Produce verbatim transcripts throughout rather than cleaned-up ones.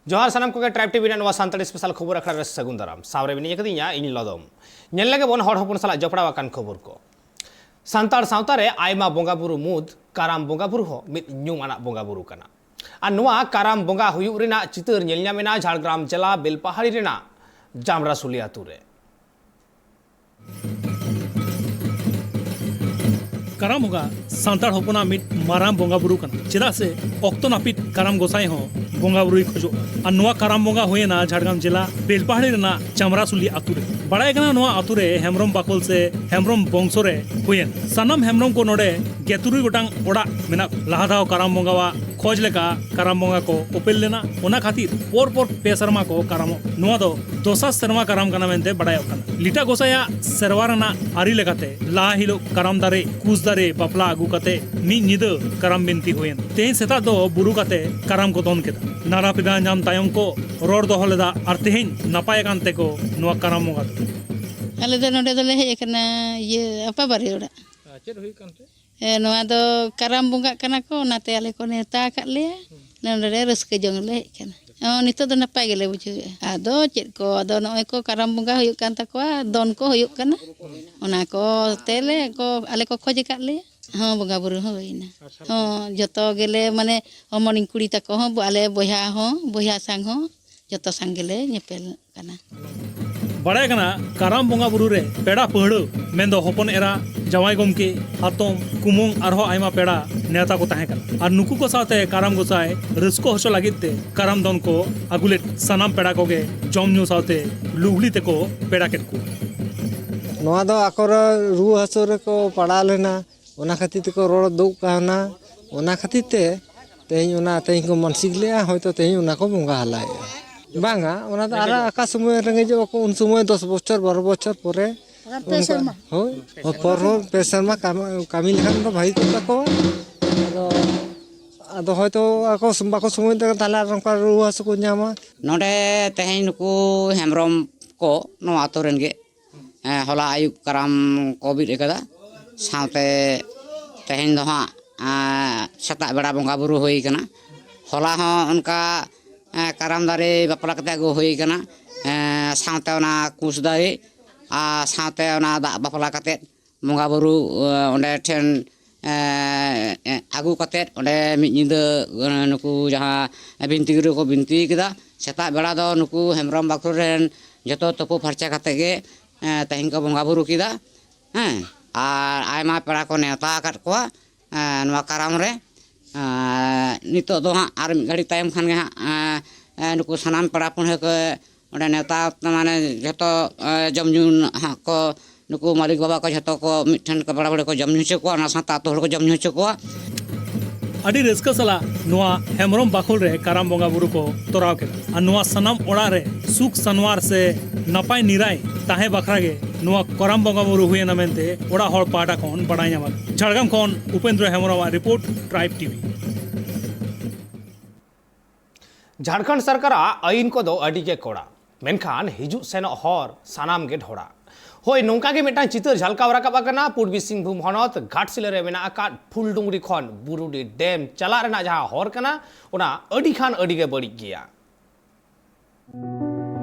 ᱡᱚᱦᱟᱨ ᱥᱟᱱᱟᱢ ᱠᱚᱜᱮ, ᱴᱨᱟᱭᱤᱵᱽ ᱴᱤᱵᱷᱤ ᱨᱮᱱᱟᱜ ᱱᱚᱣᱟ ᱥᱟᱱᱛᱟᱲᱤ ᱥᱯᱮᱥᱟᱞ ᱠᱷᱚᱵᱚᱨ ᱟᱠᱷᱲᱟ ᱨᱮ ᱥᱟᱹᱜᱩᱱ ᱫᱟᱨᱟᱢ᱾ ᱥᱟᱶᱨᱮ ᱢᱮᱱᱟᱜ ᱟᱠᱟᱫᱤᱧᱟ ᱤᱧ ᱞᱚᱫᱚᱢ᱾ ᱧᱮᱞ ᱞᱮᱜᱮ ᱵᱚᱱ ᱦᱚᱲ ᱦᱚᱯᱚᱱ ᱥᱟᱞᱟᱜ ᱡᱚᱯᱲᱟᱣ ᱟᱠᱟᱱ ᱠᱷᱚᱵᱚᱨ ᱠᱚ᱾ ᱥᱟᱱᱛᱟᱲ ᱥᱟᱶᱛᱟ ᱨᱮ ᱟᱭᱢᱟ ᱵᱚᱸᱜᱟ ᱵᱩᱨᱩ ᱢᱩᱫᱽ ᱠᱟᱨᱟᱢ ᱵᱚᱸᱜᱟ ᱵᱩᱨᱩ ᱦᱚᱸ ᱢᱤᱫ ᱧᱩᱢ ᱟᱱᱟᱜ ᱵᱚᱸᱜᱟ ᱵᱩᱨᱩ ᱠᱟᱱᱟ᱾ ᱟᱨ ᱱᱚᱣᱟ ᱠᱟᱨᱟᱢ ᱵᱚᱸᱜᱟ ᱦᱩᱭᱩᱜ ᱨᱮᱱᱟᱜ ᱪᱤᱛᱟᱹᱨ ᱧᱮᱞ ᱧᱟᱢ ᱮᱱᱟ ᱡᱷᱟᱲᱜᱨᱟᱢ ᱡᱮᱞᱟ ᱵᱮᱞᱯᱟᱦᱟᱲᱤ ᱨᱮᱱᱟᱜ ᱡᱟᱢᱨᱟᱥᱩᱞᱤ ᱟᱛᱳ ᱨᱮ᱾ ᱠᱟᱨᱟᱢ ᱵᱚᱸᱜᱟ ᱥᱟᱱᱛᱟᱲ ᱦᱚᱯᱚᱱᱟᱜ ᱢᱤᱫ ᱢᱟᱨᱟᱝ ᱵᱚᱸᱜᱟ ᱵᱩᱨᱩ ᱠᱟᱱᱟ, ᱪᱮᱫᱟᱜ ᱥᱮ ᱚᱠᱛᱚ ᱱᱟᱹᱯᱤᱛ ᱠᱟᱨᱟᱢ ᱜᱚᱸᱥᱟᱭ ᱦᱚᱸ ᱵᱚᱸᱜᱟ ᱵᱩᱨᱩᱭ ᱠᱷᱚᱡᱚᱜᱼᱟ᱾ ᱟᱨ ᱱᱚᱣᱟ ᱠᱟᱨᱟᱢ ᱵᱚᱸᱜᱟ ᱦᱩᱭᱮᱱᱟ ᱡᱷᱟᱲᱜᱨᱟᱢ ᱡᱮᱞᱟ ᱵᱮᱞᱯᱟᱦᱟᱲᱤ ᱨᱮᱱᱟᱜ ᱪᱟᱢᱨᱟᱥᱩᱞᱤ ᱟᱛᱳ ᱨᱮ᱾ ᱵᱟᱲᱟᱭ ᱠᱟᱱᱟ ᱱᱚᱣᱟ ᱟᱛᱳ ᱨᱮ ᱦᱮᱢᱵᱨᱚᱢ ᱵᱟᱠᱚᱞ ᱥᱮ ᱦᱮᱢᱵᱨᱚᱢ ᱵᱚᱝᱥᱚ ᱨᱮ ᱦᱩᱭᱮᱱ᱾ ᱥᱟᱱᱟᱢ ᱦᱮᱢᱵᱨᱚᱢ ᱠᱚ ᱱᱚᱰᱮ ᱜᱮ ᱛᱩᱨᱩᱭ ᱜᱚᱴᱟᱝ ᱚᱲᱟᱜ ᱢᱮᱱᱟᱜ᱾ ᱞᱟᱦᱟ ᱫᱷᱟᱣ ᱠᱟᱨᱟᱢ ᱵᱚᱸᱜᱟᱣᱟᱜ ᱠᱷᱚᱡᱽ ᱞᱮᱠᱟ ᱠᱟᱨᱟᱢ ᱵᱚᱸᱜᱟ ᱠᱚ ᱚᱯᱮᱞ ᱞᱮᱱᱟ, ᱚᱱᱟ ᱠᱷᱟᱹᱛᱤᱨ ᱯᱚᱨ ᱯᱚᱨ ᱯᱮ ᱥᱮᱨᱢᱟ ᱠᱚ ᱠᱟᱨᱟᱢᱚᱜ᱾ ᱱᱚᱣᱟ ᱫᱚ ᱫᱚᱥᱟᱨ ᱥᱮᱨᱢᱟ ᱠᱟᱨᱟᱢ ᱠᱟᱱᱟ ᱢᱮᱱᱛᱮ ᱵᱟᱲᱟᱭᱚᱜ ᱠᱟᱱᱟ᱾ ᱞᱤᱴᱟ ᱜᱚᱸᱥᱟᱭᱟᱜ ᱥᱮᱨᱣᱟ ᱨᱮᱱᱟᱜ ᱟᱹᱨᱤ ᱞᱮᱠᱟᱛᱮ ᱞᱟᱦᱟ ᱦᱤᱞᱳᱜ ᱠᱟᱨᱟᱢ ᱫᱟᱨᱮ ᱠᱩᱥ ᱫᱟᱨᱮ ᱵᱟᱯᱞᱟ ᱟᱹᱜᱩ ᱠᱟᱛᱮ ᱢᱤᱫ ᱧᱤᱫᱟᱹ ᱠᱟᱨᱟᱢ ᱵᱤᱱᱛᱤ ᱦᱩᱭᱮᱱ᱾ ᱛᱮᱦᱮᱧ ᱥᱮᱛᱟᱜ ᱫᱚ ᱵᱩᱨᱩ ᱠᱟᱛᱮ ᱠᱟᱨᱟᱢ ᱠᱚ ᱫᱚᱱ ᱠᱮᱫᱟ᱾ ᱱᱟᱨᱟ ᱯᱤᱫᱟ ᱧᱟᱢ ᱛᱟᱭᱚᱢ ᱠᱚ ᱨᱚᱲ ᱫᱚᱦᱚ ᱞᱮᱫᱟ ᱟᱨ ᱛᱮᱦᱮᱧ ᱱᱟᱯᱟᱭ ᱟᱠᱟᱱ ᱛᱮᱠᱚ ᱱᱚᱣᱟ ᱠᱟᱨᱟᱢ ᱵᱚᱸᱜᱟ ᱫᱚ᱾ ᱟᱞᱮ ᱫᱚ ᱱᱚᱰᱮ ᱫᱚᱞᱮ ᱦᱮᱡ ᱟᱠᱟᱱᱟ, ᱤᱭᱟᱹ, ᱟᱯᱟ ᱵᱟᱨᱮ ᱚᱲᱟᱜ᱾ ᱟᱨ ᱪᱮᱫ ᱦᱩᱭᱩᱜ ᱠᱟᱱ ᱛᱮ? ᱦᱮᱸ, ᱱᱚᱣᱟ ᱫᱚ ᱠᱟᱨᱟᱢ ᱵᱚᱸᱜᱟᱜ ᱠᱟᱱᱟ ᱠᱚ, ᱚᱱᱟᱛᱮ ᱟᱞᱮ ᱠᱚ ᱱᱮᱣᱛᱟ ᱟᱠᱟᱫ ᱞᱮᱭᱟ᱾ ᱱᱚᱰᱮ ᱞᱮ ᱨᱟᱹᱥᱠᱟᱹ ᱡᱚᱝ ᱞᱮ ᱦᱮᱡ ᱟᱠᱟᱱᱟ᱾ ᱦᱚᱸ, ᱱᱤᱛᱚᱜ ᱫᱚ ᱱᱟᱯᱟᱭ ᱜᱮᱞᱮ ᱵᱩᱡᱷᱟᱹᱣᱮᱫᱼᱟ᱾ ᱟᱫᱚ ᱪᱮᱫ ᱠᱚ, ᱟᱫᱚ ᱱᱚᱜᱼᱚᱭ ᱠᱚ ᱠᱟᱨᱟᱢ ᱵᱚᱸᱜᱟ ᱦᱩᱭᱩᱜ ᱠᱟᱱ ᱛᱟᱠᱚᱣᱟ, ᱫᱚᱱ ᱠᱚ ᱦᱩᱭᱩᱜ ᱠᱟᱱᱟ, ᱚᱱᱟ ᱠᱚ ᱛᱮᱞᱮ ᱠᱚ, ᱟᱞᱮ ᱠᱚ ᱠᱷᱚᱡᱽ ᱟᱠᱟᱫ ᱞᱮᱭᱟ᱾ ᱦᱚᱸ, ᱵᱚᱸᱜᱟ ᱵᱩᱨᱩ ᱦᱚᱸ ᱦᱩᱭᱱᱟ᱾ ᱦᱚᱸ, ᱡᱚᱛᱚ ᱜᱮᱞᱮ, ᱢᱟᱱᱮ, ᱦᱚᱢᱚᱱᱤᱧ ᱠᱩᱲᱤ ᱛᱟᱠᱚ ᱦᱚᱸ, ᱟᱞᱮ ᱵᱚᱭᱦᱟ ᱦᱚᱸ, ᱵᱚᱭᱦᱟ ᱥᱟᱝ ᱦᱚᱸ, ᱡᱚᱛᱚ ᱥᱟᱝ ᱜᱮᱞᱮ ᱧᱮᱯᱮᱞ ᱠᱟᱱᱟ᱾ ᱵᱟᱲᱟᱭ ᱠᱟᱱᱟ, ᱠᱟᱨᱟᱢ ᱵᱚᱸᱜᱟ ᱵᱩᱨᱩ ᱨᱮ ᱯᱮᱲᱟ ᱯᱟᱹᱦᱲᱟᱹ, ᱢᱮᱱᱫᱚ ᱦᱚᱯᱚᱱ ᱮᱨᱟ, ᱡᱟᱶᱟᱭ ᱜᱚᱢᱠᱮ, ᱦᱟᱛᱚᱢ, ᱠᱩᱢᱟᱹᱝ ᱟᱨᱦᱚᱸ ᱟᱭᱢᱟ ᱯᱮᱲᱟ ᱱᱮᱣᱛᱟ ᱠᱚ ᱛᱟᱦᱮᱸ ᱠᱟᱱᱟ᱾ ᱟᱨ ᱱᱩᱠᱩ ᱠᱚ ᱥᱟᱶᱛᱮ ᱠᱟᱨᱟᱢ ᱜᱚᱸᱥᱟᱭ ᱨᱟᱹᱥᱠᱟᱹ ᱦᱚᱪᱚ ᱞᱟᱹᱜᱤᱫ ᱛᱮ ᱠᱟᱨᱟᱢ ᱫᱚᱱ ᱠᱚ ᱟᱹᱜᱩ ᱞᱮᱫ ᱠᱚᱣᱟ᱾ ᱥᱟᱱᱟᱢ ᱯᱮᱲᱟ ᱠᱚᱜᱮ ᱡᱚᱢ ᱧᱩ ᱥᱟᱶᱛᱮ ᱞᱩᱜᱽᱲᱤ ᱛᱮᱠᱚ ᱯᱮᱲᱟ ᱠᱮᱫ ᱠᱚᱣᱟ᱾ ᱱᱚᱣᱟ ᱫᱚ ᱟᱠᱚᱨᱮ ᱨᱩᱣᱟᱹ ᱦᱟᱹᱥᱩ ᱨᱮᱠᱚ ᱯᱟᱲᱟᱣ ᱞᱮᱱᱟ, ᱚᱱᱟ ᱠᱷᱟᱹᱛᱤᱨ ᱛᱮᱠᱚ ᱨᱚᱲ ᱫᱩᱜ ᱠᱟᱣᱱᱟ᱾ ᱚᱱᱟ ᱠᱷᱟᱹᱛᱤᱨ ᱛᱮ ᱛᱮᱦᱮᱧ ᱚᱱᱟ, ᱛᱮᱦᱮᱧ ᱠᱚ ᱢᱟᱱᱥᱤᱠ ᱞᱮᱜᱼᱟ, ᱦᱚᱭᱛᱳ ᱛᱮᱦᱮᱧ ᱚᱱᱟ ᱠᱚ ᱵᱚᱸᱜᱟ ᱦᱟᱞᱟᱭᱮᱜᱼᱟ᱾ ᱵᱟᱝᱟ, ᱚᱱᱟ ᱫᱚ ᱟᱨ ᱟᱠᱟ ᱥᱚᱢᱚᱭ ᱨᱮᱸᱜᱮᱡᱚᱜ ᱟᱠᱚ, ᱩᱱ ᱥᱚᱢᱚᱭ ᱫᱚᱥ ᱵᱚᱪᱷᱚᱨ, ᱵᱟᱨᱚ ᱵᱚᱪᱷᱚᱨ ᱯᱚᱨᱮ᱾ ᱟᱨ ᱯᱮ ᱚᱱᱠᱟ, ᱥᱮᱨᱢᱟ᱾ ᱦᱳᱭ, ᱯᱚᱨ ᱦᱚᱸ ᱯᱮ ᱥᱮᱨᱢᱟ ᱠᱟᱢ-, ᱠᱟᱹᱢᱤ ᱞᱮᱠᱷᱟᱱ ᱫᱚ ᱵᱷᱟᱹᱜᱤ ᱠᱚᱜ ᱛᱟᱠᱚᱣᱟ᱾ ᱟᱫᱚ, ᱟᱫᱚ ᱦᱚᱭᱛᱳ ᱟᱠᱚ ᱥᱚᱢ-, ᱵᱟᱠᱚ ᱥᱚᱢᱚᱭ ᱫᱟᱲᱮᱭᱟᱜᱼᱟ, ᱛᱟᱦᱚᱞᱮ ᱟᱨ ᱚᱱᱠᱟ ᱨᱩᱣᱟᱹ ᱦᱟᱹᱥᱩ ᱠᱚ ᱧᱟᱢᱟ᱾ ᱱᱚᱰᱮ ᱛᱮᱦᱮᱧ ᱱᱩᱠᱩ ᱦᱮᱢᱵᱨᱚᱢ ᱠᱚ ᱱᱚᱣᱟ ᱟᱛᱳ ᱨᱮᱱ ᱜᱮ, ᱦᱮᱸ, ᱦᱚᱞᱟ ᱟᱹᱭᱩᱵ ᱠᱟᱨᱟᱢ ᱠᱚ ᱵᱤᱫ ᱟᱠᱟᱫᱟ᱾ ᱥᱟᱶᱛᱮ ᱛᱮᱦᱮᱧ ᱫᱚ ᱦᱟᱸᱜ, ᱮᱸ, ᱥᱮᱛᱟᱜ ᱵᱮᱲᱟ ᱵᱚᱸᱜᱟ ᱵᱩᱨᱩ ᱦᱩᱭ ᱠᱟᱱᱟ᱾ ᱦᱚᱞᱟ ᱦᱚᱸ ᱚᱱᱠᱟ ᱠᱟᱨᱟᱢ ᱫᱟᱨᱮ ᱵᱟᱯᱞᱟ ᱠᱟᱛᱮ ᱟᱹᱜᱩ ᱦᱩᱭ ᱠᱟᱱᱟ᱾ ᱥᱟᱶᱛᱮ ᱚᱱᱟ ᱠᱩᱥ ᱫᱟᱨᱮ ᱟᱨ ᱥᱟᱶᱛᱮ ᱚᱱᱟ ᱫᱟᱜ ᱵᱟᱯᱞᱟ ᱠᱟᱛᱮ ᱵᱚᱸᱜᱟ ᱵᱩᱨᱩ ᱚᱸᱰᱮ ᱴᱷᱮᱱ ᱟᱹᱜᱩ ᱠᱟᱛᱮ ᱚᱸᱰᱮ ᱢᱤᱫ ᱧᱤᱫᱟᱹ ᱱᱩᱠᱩ ᱡᱟᱦᱟᱸ ᱵᱤᱱᱛᱤ ᱜᱤᱨᱟᱹ ᱠᱚ ᱵᱤᱱᱛᱤ ᱠᱮᱫᱟ᱾ ᱥᱮᱛᱟᱜ ᱵᱮᱲᱟ ᱫᱚ ᱱᱩᱠᱩ ᱦᱮᱢᱵᱨᱚᱢ ᱵᱟᱠᱷᱳᱞ ᱨᱮᱱ ᱡᱚᱛᱚ ᱛᱩᱯᱩ ᱯᱷᱟᱨᱪᱟ ᱠᱟᱛᱮ ᱜᱮ ᱛᱮᱦᱮᱧ ᱠᱚ ᱵᱚᱸᱜᱟ ᱵᱩᱨᱩ ᱠᱮᱫᱟ᱾ ᱦᱮᱸ, ᱟᱨ ᱟᱭᱢᱟ ᱯᱮᱲᱟ ᱠᱚ ᱱᱮᱣᱛᱟ ᱟᱠᱟᱫ ᱠᱚᱣᱟ ᱱᱚᱣᱟ ᱠᱟᱨᱟᱢ ᱨᱮ᱾ ᱱᱤᱛᱚᱜ ᱫᱚ ᱦᱟᱸᱜ ᱟᱨ ᱢᱤᱫ ᱜᱷᱟᱹᱲᱤᱡ ᱛᱟᱭᱚᱢ ᱠᱷᱟᱱ ᱜᱮ ᱦᱟᱸᱜ ᱱᱩᱠᱩ ᱥᱟᱱᱟᱢ ᱯᱮᱲᱟ ᱯᱩᱱᱦᱟᱹ ᱠᱚ ᱚᱸᱰᱮ ᱱᱮᱣᱛᱟ, ᱢᱟᱱᱮ ᱡᱷᱚᱛᱚ ᱡᱚᱢ ᱧᱩ ᱦᱟᱸᱜ ᱠᱚ, ᱱᱩᱠᱩ ᱢᱟᱹᱞᱤᱠ ᱵᱟᱵᱟ ᱠᱚ ᱡᱷᱚᱛᱚ ᱠᱚ ᱢᱤᱫ ᱴᱷᱮᱱ ᱠᱚ ᱯᱮᱲᱟ ᱯᱟᱹᱲᱦᱟᱹ ᱠᱚ ᱡᱚᱢ ᱧᱩ ᱦᱚᱪᱚ ᱠᱚᱣᱟ, ᱚᱱᱟ ᱥᱟᱶᱛᱮ ᱟᱹᱛᱩ ᱦᱚᱲ ᱠᱚ ᱡᱚᱢ ᱧᱩ ᱦᱚᱪᱚ ᱠᱚᱣᱟ᱾ ᱟᱹᱰᱤ ᱨᱟᱹᱥᱠᱟᱹ ᱥᱟᱞᱟᱜ ᱱᱚᱣᱟ ᱦᱮᱢᱵᱨᱚᱢ ᱵᱟᱠᱷᱳᱞ ᱨᱮ ᱠᱟᱨᱟᱢ ᱵᱚᱸᱜᱟ ᱵᱩᱨᱩ ᱠᱚ ᱛᱚᱨᱟᱣ ᱠᱮᱫᱟ᱾ ᱟᱨ ᱱᱚᱣᱟ ᱥᱟᱱᱟᱢ ᱚᱲᱟᱜ ᱨᱮ ᱥᱩᱠ ᱥᱟᱱᱣᱟᱨ ᱥᱮ ᱱᱟᱯᱟᱭ ᱱᱤᱨᱟᱭ ᱛᱟᱦᱮᱸ ᱵᱟᱠᱷᱨᱟ ᱜᱮ ᱱᱚᱣᱟ ᱠᱟᱨᱟᱢ ᱵᱚᱸᱜᱟ ᱵᱩᱨᱩ ᱦᱩᱭᱮᱱᱟ ᱢᱮᱱᱛᱮ ᱚᱲᱟᱜ ᱦᱚᱲ ᱯᱟᱦᱴᱟ ᱠᱷᱚᱱ ᱵᱟᱰᱟᱭ ᱧᱟᱢ ᱟᱠᱟᱱᱟ᱾ ᱡᱷᱟᱲᱜᱨᱟᱢ ᱠᱷᱚᱱ ᱩᱯᱮᱱᱫᱨᱚ ᱦᱮᱢᱵᱨᱚᱢᱟᱜ ᱨᱤᱯᱳᱨᱴ, ᱴᱨᱟᱭᱤᱵᱽ ᱴᱤᱵᱷᱤ᱾ ᱡᱷᱟᱲᱠᱷᱚᱸᱰ ᱥᱚᱨᱠᱟᱨᱟᱜ ᱟᱹᱭᱤᱱ ᱠᱚᱫᱚ ᱟᱹᱰᱤ ᱜᱮ ᱠᱚᱲᱟ, ᱢᱮᱱᱠᱷᱟᱱ ᱦᱤᱡᱩᱜ ᱥᱮᱱᱚᱜ ᱦᱚᱨ ᱥᱟᱱᱟᱢ ᱜᱮ ᱰᱷᱚᱲᱟ᱾ ᱦᱳᱭ, ᱱᱚᱝᱠᱟ ᱜᱮ ᱢᱤᱫᱴᱟᱝ ᱪᱤᱛᱟᱹᱨ ᱡᱷᱟᱞᱠᱟᱣ ᱨᱟᱠᱟᱵ ᱟᱠᱟᱱᱟ ᱯᱩᱨᱵᱤ ᱥᱤᱝᱵᱷᱩᱢ ᱦᱚᱱᱚᱛ ᱜᱷᱟᱴᱥᱤᱞᱟᱹ ᱨᱮ ᱢᱮᱱᱟᱜ ᱟᱠᱟᱫ ᱯᱷᱩᱞᱰᱩᱝᱨᱤ ᱠᱷᱚᱱ ᱵᱩᱨᱩᱰᱤ ᱰᱮᱢ ᱪᱟᱞᱟᱜ ᱨᱮᱱᱟᱜ ᱡᱟᱦᱟᱸ ᱦᱚᱨ ᱠᱟᱱᱟ, ᱚᱱᱟ ᱟᱹᱰᱤ ᱠᱷᱟᱱ ᱟᱹᱰᱤ ᱜᱮ ᱵᱟᱹᱲᱤᱡ ᱜᱮᱭᱟ᱾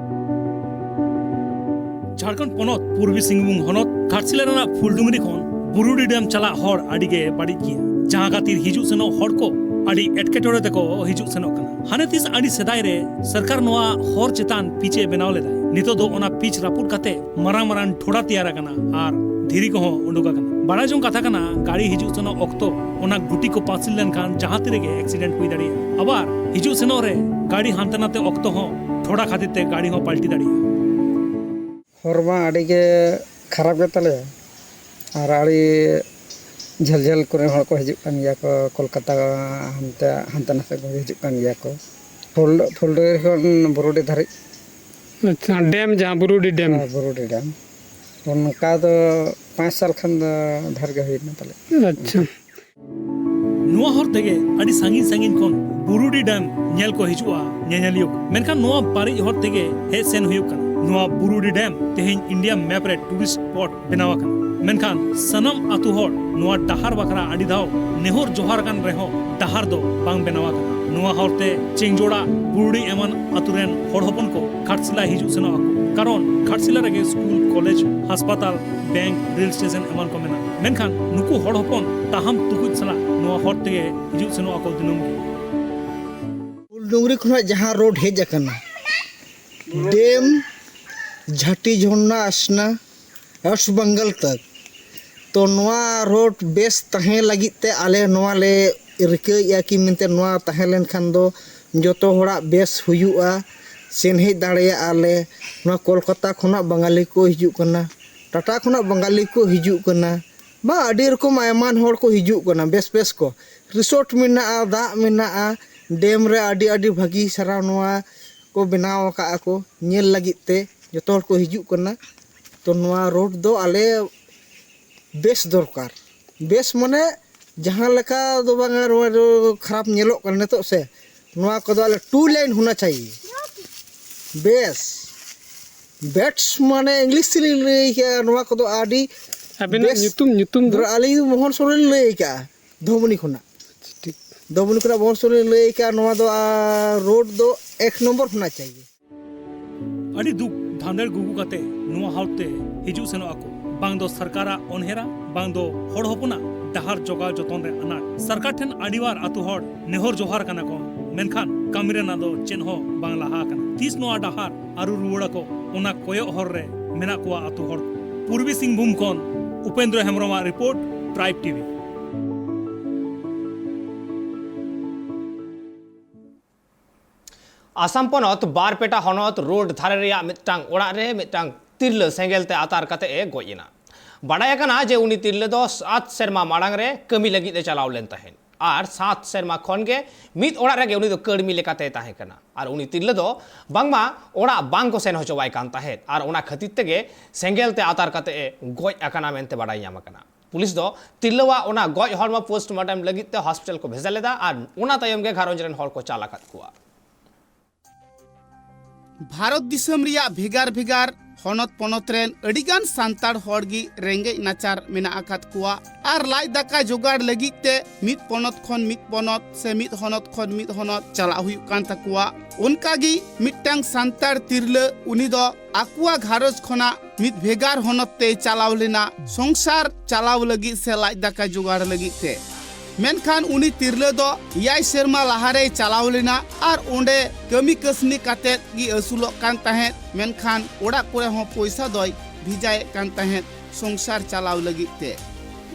ᱡᱷᱟᱲᱠᱷᱚᱸᱰ ᱯᱚᱱᱚᱛ ᱯᱩᱨᱵᱤ ᱥᱤᱝᱵᱷᱩᱢ ᱦᱚᱱᱚᱛ ᱜᱷᱟᱴᱥᱤᱞᱟᱹ ᱨᱮᱱᱟᱜ ᱯᱷᱩᱞᱰᱩᱝᱨᱤ ᱠᱷᱚᱱ ᱵᱩᱨᱩᱰᱤ ᱰᱮᱢ ᱪᱟᱞᱟᱜ ᱦᱚᱨ ᱟᱹᱰᱤ ᱜᱮ ᱵᱟᱹᱲᱤᱡ ᱜᱮᱭᱟ, ᱡᱟᱦᱟᱸ ᱠᱷᱟᱹᱛᱤᱨ ᱦᱤᱡᱩᱜ ᱥᱮᱱᱚᱜ ᱦᱚᱲ ᱠᱚ ᱟᱹᱰᱤ ᱮᱴᱠᱮᱴᱚᱬᱮ ᱛᱮᱠᱚ ᱦᱤᱡᱩᱜ ᱥᱮᱱᱚᱜ ᱠᱟᱱᱟ᱾ ᱦᱟᱱᱮ ᱛᱤᱥ ᱟᱹᱰᱤ ᱥᱮᱫᱟᱭ ᱨᱮ ᱥᱚᱨᱠᱟᱨ ᱱᱚᱣᱟ ᱦᱚᱨ ᱪᱮᱛᱟᱱ ᱯᱤᱪ ᱮ ᱵᱮᱱᱟᱣ ᱞᱮᱫᱟ᱾ ᱱᱤᱛᱚᱜ ᱫᱚ ᱚᱱᱟ ᱯᱤᱪ ᱨᱟᱹᱯᱩᱫ ᱠᱟᱛᱮ ᱢᱟᱨᱟᱝ ᱢᱟᱨᱟᱝ ᱰᱷᱚᱰᱟ ᱛᱮᱭᱟᱨ ᱟᱠᱟᱱᱟ ᱟᱨ ᱫᱷᱤᱨᱤ ᱠᱚᱦᱚᱸ ᱩᱰᱩᱠ ᱟᱠᱟᱱᱟ᱾ ᱵᱟᱲᱟᱭ ᱡᱚᱝ ᱠᱟᱛᱷᱟ ᱠᱟᱱᱟ, ᱜᱟᱹᱰᱤ ᱦᱤᱡᱩᱜ ᱥᱮᱱᱚᱜ ᱚᱠᱛᱚ ᱚᱱᱟ ᱜᱩᱴᱤ ᱠᱚ ᱯᱟᱹᱥᱤᱨ ᱞᱮᱱᱠᱷᱟᱱ ᱡᱟᱦᱟᱸ ᱛᱤ ᱨᱮᱜᱮ ᱮᱠᱥᱤᱰᱮᱱᱴ ᱦᱩᱭ ᱫᱟᱲᱮᱭᱟᱜᱼᱟ᱾ ᱟᱵᱟᱨ ᱦᱤᱡᱩᱜ ᱥᱮᱱᱚᱜ ᱨᱮ ᱜᱟᱹᱰᱤ ᱦᱟᱱᱛᱮ ᱱᱟᱛᱮ ᱚᱠᱛᱚ ᱦᱚᱸ ᱰᱷᱚᱰᱟ ᱠᱷᱟᱹᱛᱤᱨ ᱛᱮ ᱜᱟᱹᱰᱤ ᱦᱚᱸ ᱯᱟᱞᱴᱤ ᱫᱟᱲᱮᱭᱟᱜᱼᱟ᱾ ᱦᱚᱨ ᱢᱟ ᱟᱹᱰᱤ ᱜᱮ ᱠᱷᱟᱨᱟᱯ ᱜᱮ ᱛᱟᱞᱮᱭᱟ, ᱟᱨ ᱟᱹᱰᱤ ᱡᱷᱟᱹᱞ ᱡᱷᱟᱹᱞ ᱠᱚᱨᱮᱱ ᱦᱚᱲ ᱠᱚ ᱦᱤᱡᱩᱜ ᱠᱟᱱ ᱜᱮᱭᱟ ᱠᱚ, ᱠᱳᱞᱠᱟᱛᱟ ᱦᱟᱱᱛᱮ, ᱦᱟᱱᱛᱮ ᱱᱟᱛᱮ ᱠᱚ ᱦᱤᱡᱩᱜ ᱠᱟᱱ ᱜᱮᱭᱟ ᱠᱚ᱾ ᱯᱷᱩᱞ-, ᱯᱷᱩᱞᱰᱩᱝᱨᱤ ᱠᱷᱚᱱ ᱵᱩᱨᱩᱰᱤ ᱫᱷᱟᱹᱨᱤᱡ᱾ ᱟᱪᱪᱷᱟ, ᱰᱮᱢ ᱡᱟᱦᱟᱸ ᱵᱩᱨᱩᱰᱤ ᱰᱮᱢ᱾ ᱦᱮᱸ, ᱵᱩᱨᱩᱰᱤ ᱰᱮᱢ᱾ ᱚᱱᱠᱟ ᱫᱚ ᱯᱟᱸᱪ ᱥᱟᱞ ᱠᱷᱚᱱ ᱫᱚ ᱰᱷᱮᱨ ᱜᱮ ᱦᱩᱭᱱᱟ ᱯᱟᱞᱮ᱾ ᱟᱪᱪᱷᱟ᱾ ᱱᱚᱣᱟ ᱦᱚᱨ ᱛᱮᱜᱮ ᱟᱹᱰᱤ ᱥᱟᱺᱜᱤᱧ ᱥᱟᱺᱜᱤᱧ ᱠᱷᱚᱱ ᱵᱩᱨᱩᱰᱤ ᱰᱮᱢ ᱧᱮᱞ ᱠᱚ ᱦᱤᱡᱩᱜᱼᱟ ᱧᱮᱧᱮᱞᱤᱭᱟᱹ ᱠᱚ᱾ ᱢᱮᱱᱠᱷᱟᱱ ᱱᱚᱣᱟ ᱵᱟᱹᱲᱤᱡ ᱦᱚᱨ ᱛᱮᱜᱮ ᱦᱮᱡ ᱥᱮᱱ ᱦᱩᱭᱩᱜ ᱠᱟᱱᱟ᱾ ᱱᱚᱣᱟ ᱵᱩᱨᱩᱰᱤ ᱰᱮᱢ ᱛᱮᱦᱮᱧ ᱤᱱᱰᱤᱭᱟ ᱢᱮᱯ ᱨᱮ ᱴᱩᱨᱤᱥᱴ ᱥᱯᱚᱴ ᱵᱮᱱᱟᱣ ᱟᱠᱟᱱᱟ᱾ ᱢᱮᱱᱠᱷᱟᱱ ᱥᱟᱱᱟᱢ ᱟᱹᱛᱩ ᱦᱚᱲ ᱱᱚᱣᱟ ᱰᱟᱦᱟᱨ ᱵᱟᱠᱷᱨᱟ ᱟᱹᱰᱤ ᱫᱷᱟᱣ ᱱᱮᱦᱚᱨ ᱡᱚᱦᱟᱨ ᱟᱠᱟᱱ ᱨᱮᱦᱚᱸ ᱰᱟᱦᱟᱨ ᱫᱚ ᱵᱟᱝ ᱵᱮᱱᱟᱣ ᱟᱠᱟᱱᱟ᱾ ᱱᱚᱣᱟ ᱦᱚᱨᱛᱮ ᱪᱮᱝᱡᱳᱲᱟ, ᱵᱩᱨᱩᱰᱤ ᱮᱢᱟᱱ ᱟᱛᱩ ᱨᱮᱱ ᱦᱚᱲ ᱦᱚᱯᱚᱱ ᱠᱚ ᱜᱷᱟᱴᱥᱤᱞᱟ ᱦᱤᱡᱩᱜ ᱥᱮᱱᱚᱜ ᱟᱠᱚ, ᱠᱟᱨᱚᱱ ᱜᱷᱟᱴᱥᱤᱞᱟ ᱨᱮᱜᱮ ᱥᱠᱩᱞ, ᱠᱚᱞᱮᱡᱽ, ᱦᱟᱥᱯᱟᱛᱟᱞ, ᱵᱮᱝᱠ, ᱨᱮᱞ ᱥᱴᱮᱥᱚᱱ ᱮᱢᱟᱱ ᱠᱚ ᱢᱮᱱᱟᱜᱼᱟ᱾ ᱢᱮᱱᱠᱷᱟᱱ ᱱᱩᱠᱩ ᱦᱚᱲ ᱦᱚᱯᱚᱱ ᱛᱟᱦᱟᱢ ᱛᱩᱠᱩᱡ ᱥᱟᱞᱟᱜ ᱱᱚᱣᱟ ᱦᱚᱨ ᱛᱮᱜᱮ ᱦᱤᱡᱩᱜ ᱥᱮᱱᱚᱜ ᱟᱠᱚ ᱫᱤᱱᱟᱹᱢ ᱜᱮ᱾ ᱩᱞ ᱰᱩᱝᱨᱤ ᱠᱷᱚᱱᱟᱜ ᱡᱟᱦᱟᱸ ᱨᱳᱰ ᱦᱮᱡ ᱟᱠᱟᱱᱟ, ᱰᱮᱢ ᱡᱷᱟᱴᱤ ᱡᱷᱚᱨᱱᱟ ᱟᱥᱱᱟ ᱳᱭᱮᱥᱴ ᱵᱮᱝᱜᱚᱞ ᱛᱟᱠ, ᱛᱚ ᱱᱚᱣᱟ ᱨᱳᱰ ᱵᱮᱥ ᱛᱟᱦᱮᱸ ᱞᱟᱹᱜᱤᱫ ᱛᱮ ᱟᱞᱮ ᱱᱚᱣᱟ ᱞᱮ ᱨᱤᱠᱟᱹᱭᱮᱫᱼᱟ ᱠᱤ ᱢᱮᱱᱛᱮ, ᱱᱚᱣᱟ ᱛᱟᱦᱮᱸ ᱞᱮᱱᱠᱷᱟᱱ ᱫᱚ ᱡᱚᱛᱚ ᱦᱚᱲᱟᱜ ᱵᱮᱥ ᱦᱩᱭᱩᱜᱼᱟ, ᱥᱮᱱ ᱦᱮᱡ ᱫᱟᱲᱮᱭᱟᱜᱼᱟ ᱞᱮ᱾ ᱱᱚᱣᱟ ᱠᱳᱞᱠᱟᱛᱟ ᱠᱷᱚᱱᱟᱜ ᱵᱟᱝᱜᱟᱞᱤ ᱠᱚ ᱦᱤᱡᱩᱜ ᱠᱟᱱᱟ, ᱴᱟᱴᱟ ᱠᱷᱚᱱᱟᱜ ᱵᱟᱝᱜᱟᱞᱤ ᱠᱚ ᱦᱤᱡᱩᱜ ᱠᱟᱱᱟ, ᱵᱟ ᱟᱹᱰᱤ ᱨᱚᱠᱚᱢ ᱟᱭᱢᱟᱱ ᱦᱚᱲ ᱠᱚ ᱦᱤᱡᱩᱜ ᱠᱟᱱᱟ, ᱵᱮᱥ ᱵᱮᱥ ᱠᱚ᱾ ᱨᱤᱥᱳᱨᱴ ᱢᱮᱱᱟᱜᱼᱟ, ᱫᱟᱜ ᱢᱮᱱᱟᱜᱼᱟ, ᱰᱮᱢ ᱨᱮ ᱟᱹᱰᱤ ᱟᱹᱰᱤ ᱵᱷᱟᱹᱜᱤ ᱥᱟᱨᱟ ᱱᱚᱣᱟ ᱠᱚ ᱵᱮᱱᱟᱣ ᱟᱠᱟᱫᱼᱟ ᱠᱚ ᱧᱮᱞ ᱞᱟᱹᱜᱤᱫ ᱛᱮ᱾ ᱡᱚᱛᱚ ᱦᱚᱲ ᱠᱚ ᱦᱤᱡᱩᱜ ᱠᱟᱱᱟ᱾ ᱛᱚ ᱱᱚᱣᱟ ᱨᱳᱰ ᱫᱚ ᱟᱞᱮ ᱵᱮᱥ ᱫᱚᱨᱠᱟᱨ, ᱵᱮᱥ ᱢᱟᱱᱮ ᱡᱟᱦᱟᱸ ᱞᱮᱠᱟ ᱫᱚ ᱵᱟᱝᱟ, ᱱᱚᱣᱟ ᱫᱚ ᱠᱷᱟᱨᱟᱯ ᱧᱮᱞᱚᱜ ᱠᱟᱱᱟ ᱱᱤᱛᱚᱜ ᱥᱮ, ᱱᱚᱣᱟ ᱠᱚᱫᱚ ᱟᱞᱮ ᱴᱩ ᱞᱟᱭᱤᱱ ᱦᱳᱱᱟ ᱪᱟᱦᱤᱭᱮ᱾ ᱵᱮᱥ, ᱵᱮᱴᱥ ᱢᱟᱱᱮ ᱤᱝᱞᱤᱥ ᱛᱮᱞᱤᱧ ᱞᱟᱹᱭ ᱠᱮᱜᱼᱟ, ᱱᱚᱣᱟ ᱠᱚᱫᱚ ᱟᱹᱰᱤ ᱟᱵᱮᱱᱟᱜ ᱵᱮᱥ᱾ ᱧᱩᱛᱩᱢ, ᱧᱩᱛᱩᱢ ᱫᱚ? ᱟᱹᱞᱤᱧ ᱫᱚ ᱢᱳᱦᱚᱱ ᱥᱚᱨᱮᱱ ᱞᱤᱧ ᱞᱟᱹᱭ ᱠᱟᱜᱼᱟ, ᱫᱷᱚᱢᱱᱤ ᱠᱷᱚᱱᱟᱜ᱾ ᱴᱷᱤᱠ᱾ ᱫᱷᱚᱢᱱᱤ ᱠᱷᱚᱱᱟᱜ ᱢᱳᱦᱚᱱ ᱥᱚᱨᱮᱱ ᱞᱤᱧ ᱞᱟᱹᱭ ᱠᱟᱜᱼᱟ, ᱱᱚᱣᱟ ᱫᱚ, ᱟᱨ, ᱨᱳᱰ ᱫᱚ ᱮᱠ ᱱᱚᱢᱵᱚᱨ ᱦᱳᱱᱟ ᱪᱟᱦᱤᱭᱮ᱾ ᱟᱹᱰᱤ ᱫᱩᱠ ᱫᱷᱟᱸᱫᱮᱲ ᱜᱩᱜᱩ ᱠᱟᱛᱮ ᱱᱚᱣᱟ ᱦᱚᱨ ᱛᱮ ᱦᱤᱡᱩᱜ ᱥᱮᱱᱚᱜ ᱟᱠᱚ᱾ ᱵᱟᱝ ᱫᱚ ᱥᱚᱨᱠᱟᱨᱟᱜ ᱚᱱᱦᱮᱨᱟ, ᱵᱟᱝ ᱫᱚ ᱦᱚᱲ ᱦᱚᱯᱚᱱᱟᱜ ᱰᱟᱦᱟᱨ ᱡᱚᱜᱟᱣ ᱡᱚᱛᱚᱱ ᱨᱮ ᱟᱱᱟᱴ᱾ ᱥᱚᱨᱠᱟᱨ ᱴᱷᱮᱱ ᱟᱹᱰᱤ ᱵᱟᱨ ᱟᱹᱛᱩ ᱦᱚᱲ ᱱᱮᱦᱚᱨ ᱡᱚᱦᱟᱨ ᱠᱟᱱᱟ ᱠᱚ, ᱢᱮᱱᱠᱷᱟᱱ ᱠᱟᱹᱢᱤ ᱨᱮᱱᱟᱜ ᱫᱚ ᱪᱮᱫ ᱦᱚᱸ ᱵᱟᱝ ᱞᱟᱦᱟ ᱟᱠᱟᱱᱟ᱾ ᱛᱤᱥ ᱱᱚᱣᱟ ᱰᱟᱦᱟᱨ ᱟᱹᱨᱩ ᱨᱩᱣᱟᱹᱲ ᱟᱠᱚ, ᱚᱱᱟ ᱠᱚᱭᱚᱜ ᱦᱚᱨ ᱨᱮ ᱢᱮᱱᱟᱜ ᱠᱚᱣᱟ ᱟᱹᱛᱩ ᱦᱚᱲ᱾ ᱯᱩᱨᱵᱤ ᱥᱤᱝᱵᱷᱩᱢ ᱠᱷᱚᱱ ᱩᱯᱮᱱᱫᱨᱚ ᱦᱮᱢᱵᱨᱚᱢᱟᱜ ᱨᱤᱯᱳᱨᱴ, ᱴᱨᱟᱭᱤᱵᱽ ᱴᱤᱵᱷᱤ᱾ ᱟᱥᱟᱢ ᱯᱚᱱᱚᱛ ᱵᱟᱨᱯᱮᱴᱟ ᱦᱚᱱᱚᱛ ᱨᱳᱰ ᱫᱷᱟᱨᱮ ᱨᱮᱭᱟᱜ ᱢᱤᱫᱴᱟᱝ ᱚᱲᱟᱜ ᱨᱮ ᱢᱤᱫᱴᱟᱝ ᱛᱤᱨᱞᱟᱹ ᱥᱮᱸᱜᱮᱞ ᱛᱮ ᱟᱛᱟᱨ ᱠᱟᱛᱮ ᱮ ᱜᱚᱡ ᱮᱱᱟ᱾ ᱵᱟᱰᱟᱭ ᱟᱠᱟᱱᱟ ᱡᱮ ᱩᱱᱤ ᱛᱤᱨᱞᱟᱹ ᱫᱚ ᱥᱟᱛ ᱥᱮᱨᱢᱟ ᱢᱟᱲᱟᱝ ᱨᱮ ᱠᱟᱹᱢᱤ ᱞᱟᱹᱜᱤᱫ ᱮ ᱪᱟᱞᱟᱣ ᱞᱮᱱ ᱛᱟᱦᱮᱸᱫ ᱟᱨ ᱥᱟᱛ ᱥᱮᱨᱢᱟ ᱠᱷᱚᱱ ᱜᱮ ᱢᱤᱫ ᱚᱲᱟᱜ ᱨᱮᱜᱮ ᱩᱱᱤ ᱫᱚ ᱠᱟᱹᱲᱢᱤ ᱞᱮᱠᱟᱛᱮᱭ ᱛᱟᱦᱮᱸ ᱠᱟᱱᱟ᱾ ᱟᱨ ᱩᱱᱤ ᱛᱤᱨᱞᱟᱹ ᱫᱚ ᱵᱟᱝᱢᱟ ᱚᱲᱟᱜ ᱵᱟᱝ ᱠᱚ ᱥᱮᱱ ᱦᱚᱪᱚᱣᱟᱭ ᱠᱟᱱ ᱛᱟᱦᱮᱸᱫ ᱟᱨ ᱚᱱᱟ ᱠᱷᱟᱹᱛᱤᱨ ᱛᱮᱜᱮ ᱥᱮᱸᱜᱮᱞ ᱛᱮ ᱟᱛᱟᱨ ᱠᱟᱛᱮ ᱮ ᱜᱚᱡ ᱟᱠᱟᱱᱟ ᱢᱮᱱᱛᱮ ᱵᱟᱰᱟᱭ ᱧᱟᱢ ᱟᱠᱟᱱᱟ᱾ ᱯᱩᱞᱤᱥ ᱫᱚ ᱛᱤᱨᱞᱟᱹᱣᱟᱜ ᱚᱱᱟ ᱜᱚᱡ ᱦᱚᱲᱢᱚ ᱯᱳᱥᱴᱢᱚᱨᱴᱮᱢ ᱞᱟᱹᱜᱤᱫ ᱛᱮ ᱦᱚᱥᱯᱤᱴᱟᱞ ᱠᱚ ᱵᱷᱮᱡᱟ ᱞᱮᱫᱟ ᱟᱨ ᱚᱱᱟ ᱛᱟᱭᱚᱢ ᱜᱮ ᱜᱷᱟᱨᱚᱸᱡᱽ ᱨᱮᱱ ᱦᱚᱲ ᱠᱚ ᱪᱟᱞ ᱟᱠᱟᱫ ᱠᱚᱣᱟ᱾ ᱵᱷᱟᱨᱚᱛ ᱫᱤᱥᱚᱢ ᱨᱮᱭᱟᱜ ᱵᱷᱮᱜᱟᱨ ᱵᱷᱮᱜᱟᱨ ᱦᱚᱱᱚᱛ ᱯᱚᱱᱚᱛ ᱨᱮᱱ ᱟᱹᱰᱤᱜᱟᱱ ᱥᱟᱱᱛᱟᱲ ᱦᱚᱲ ᱜᱮ ᱨᱮᱸᱜᱮᱡ ᱱᱟᱪᱟᱨ ᱢᱮᱱᱟᱜ ᱟᱠᱟᱫ ᱠᱚᱣᱟ᱾ ᱟᱨ ᱞᱟᱡ ᱫᱟᱠᱟ ᱡᱚᱜᱟᱲ ᱞᱟᱹᱜᱤᱫ ᱛᱮ ᱢᱤᱫ ᱯᱚᱱᱚᱛ ᱠᱷᱚᱱ ᱢᱤᱫ ᱯᱚᱱᱚᱛ ᱥᱮ ᱢᱤᱫ ᱦᱚᱱᱚᱛ ᱠᱷᱚᱱ ᱢᱤᱫ ᱦᱚᱱᱚᱛ ᱪᱟᱞᱟᱜ ᱦᱩᱭᱩᱜ ᱠᱟᱱ ᱛᱟᱠᱚᱣᱟ᱾ ᱚᱱᱠᱟᱜᱮ ᱢᱤᱫᱴᱟᱝ ᱥᱟᱱᱛᱟᱲ ᱛᱤᱨᱞᱟᱹ, ᱩᱱᱤ ᱫᱚ ᱟᱠᱚᱣᱟᱜ ᱜᱷᱟᱨᱚᱸᱡᱽ ᱠᱷᱚᱱᱟᱜ ᱢᱤᱫ ᱵᱷᱮᱜᱟᱨ ᱦᱚᱱᱚᱛ ᱛᱮᱭ ᱪᱟᱞᱟᱣ ᱞᱮᱱᱟ ᱥᱚᱝᱥᱟᱨ ᱪᱟᱞᱟᱣ ᱞᱟᱹᱜᱤᱫ ᱥᱮ ᱞᱟᱡ ᱫᱟᱠᱟ ᱡᱚᱜᱟᱲ ᱞᱟᱹᱜᱤᱫ ᱛᱮ᱾ ᱢᱮᱱᱠᱷᱟᱱ ᱩᱱᱤ ᱛᱤᱨᱞᱟᱹ ᱫᱚ ᱮᱭᱟᱭ ᱥᱮᱨᱢᱟ ᱞᱟᱦᱟᱨᱮᱭ ᱪᱟᱞᱟᱣ ᱞᱮᱱᱟ ᱟᱨ ᱚᱸᱰᱮ ᱠᱟᱹᱢᱤ ᱠᱟᱹᱥᱱᱤ ᱠᱟᱛᱮᱫ ᱜᱮ ᱟᱹᱥᱩᱞᱚᱜ ᱠᱟᱱ ᱛᱟᱦᱮᱸᱫ᱾ ᱢᱮᱱᱠᱷᱟᱱ ᱚᱲᱟᱜ ᱠᱚᱨᱮ ᱦᱚᱸ ᱯᱚᱭᱥᱟ ᱫᱚᱭ ᱵᱷᱮᱡᱟᱭᱮᱫ ᱠᱟᱱ ᱛᱟᱦᱮᱸᱫ ᱥᱚᱝᱥᱟᱨ ᱪᱟᱞᱟᱣ ᱞᱟᱹᱜᱤᱫ ᱛᱮ᱾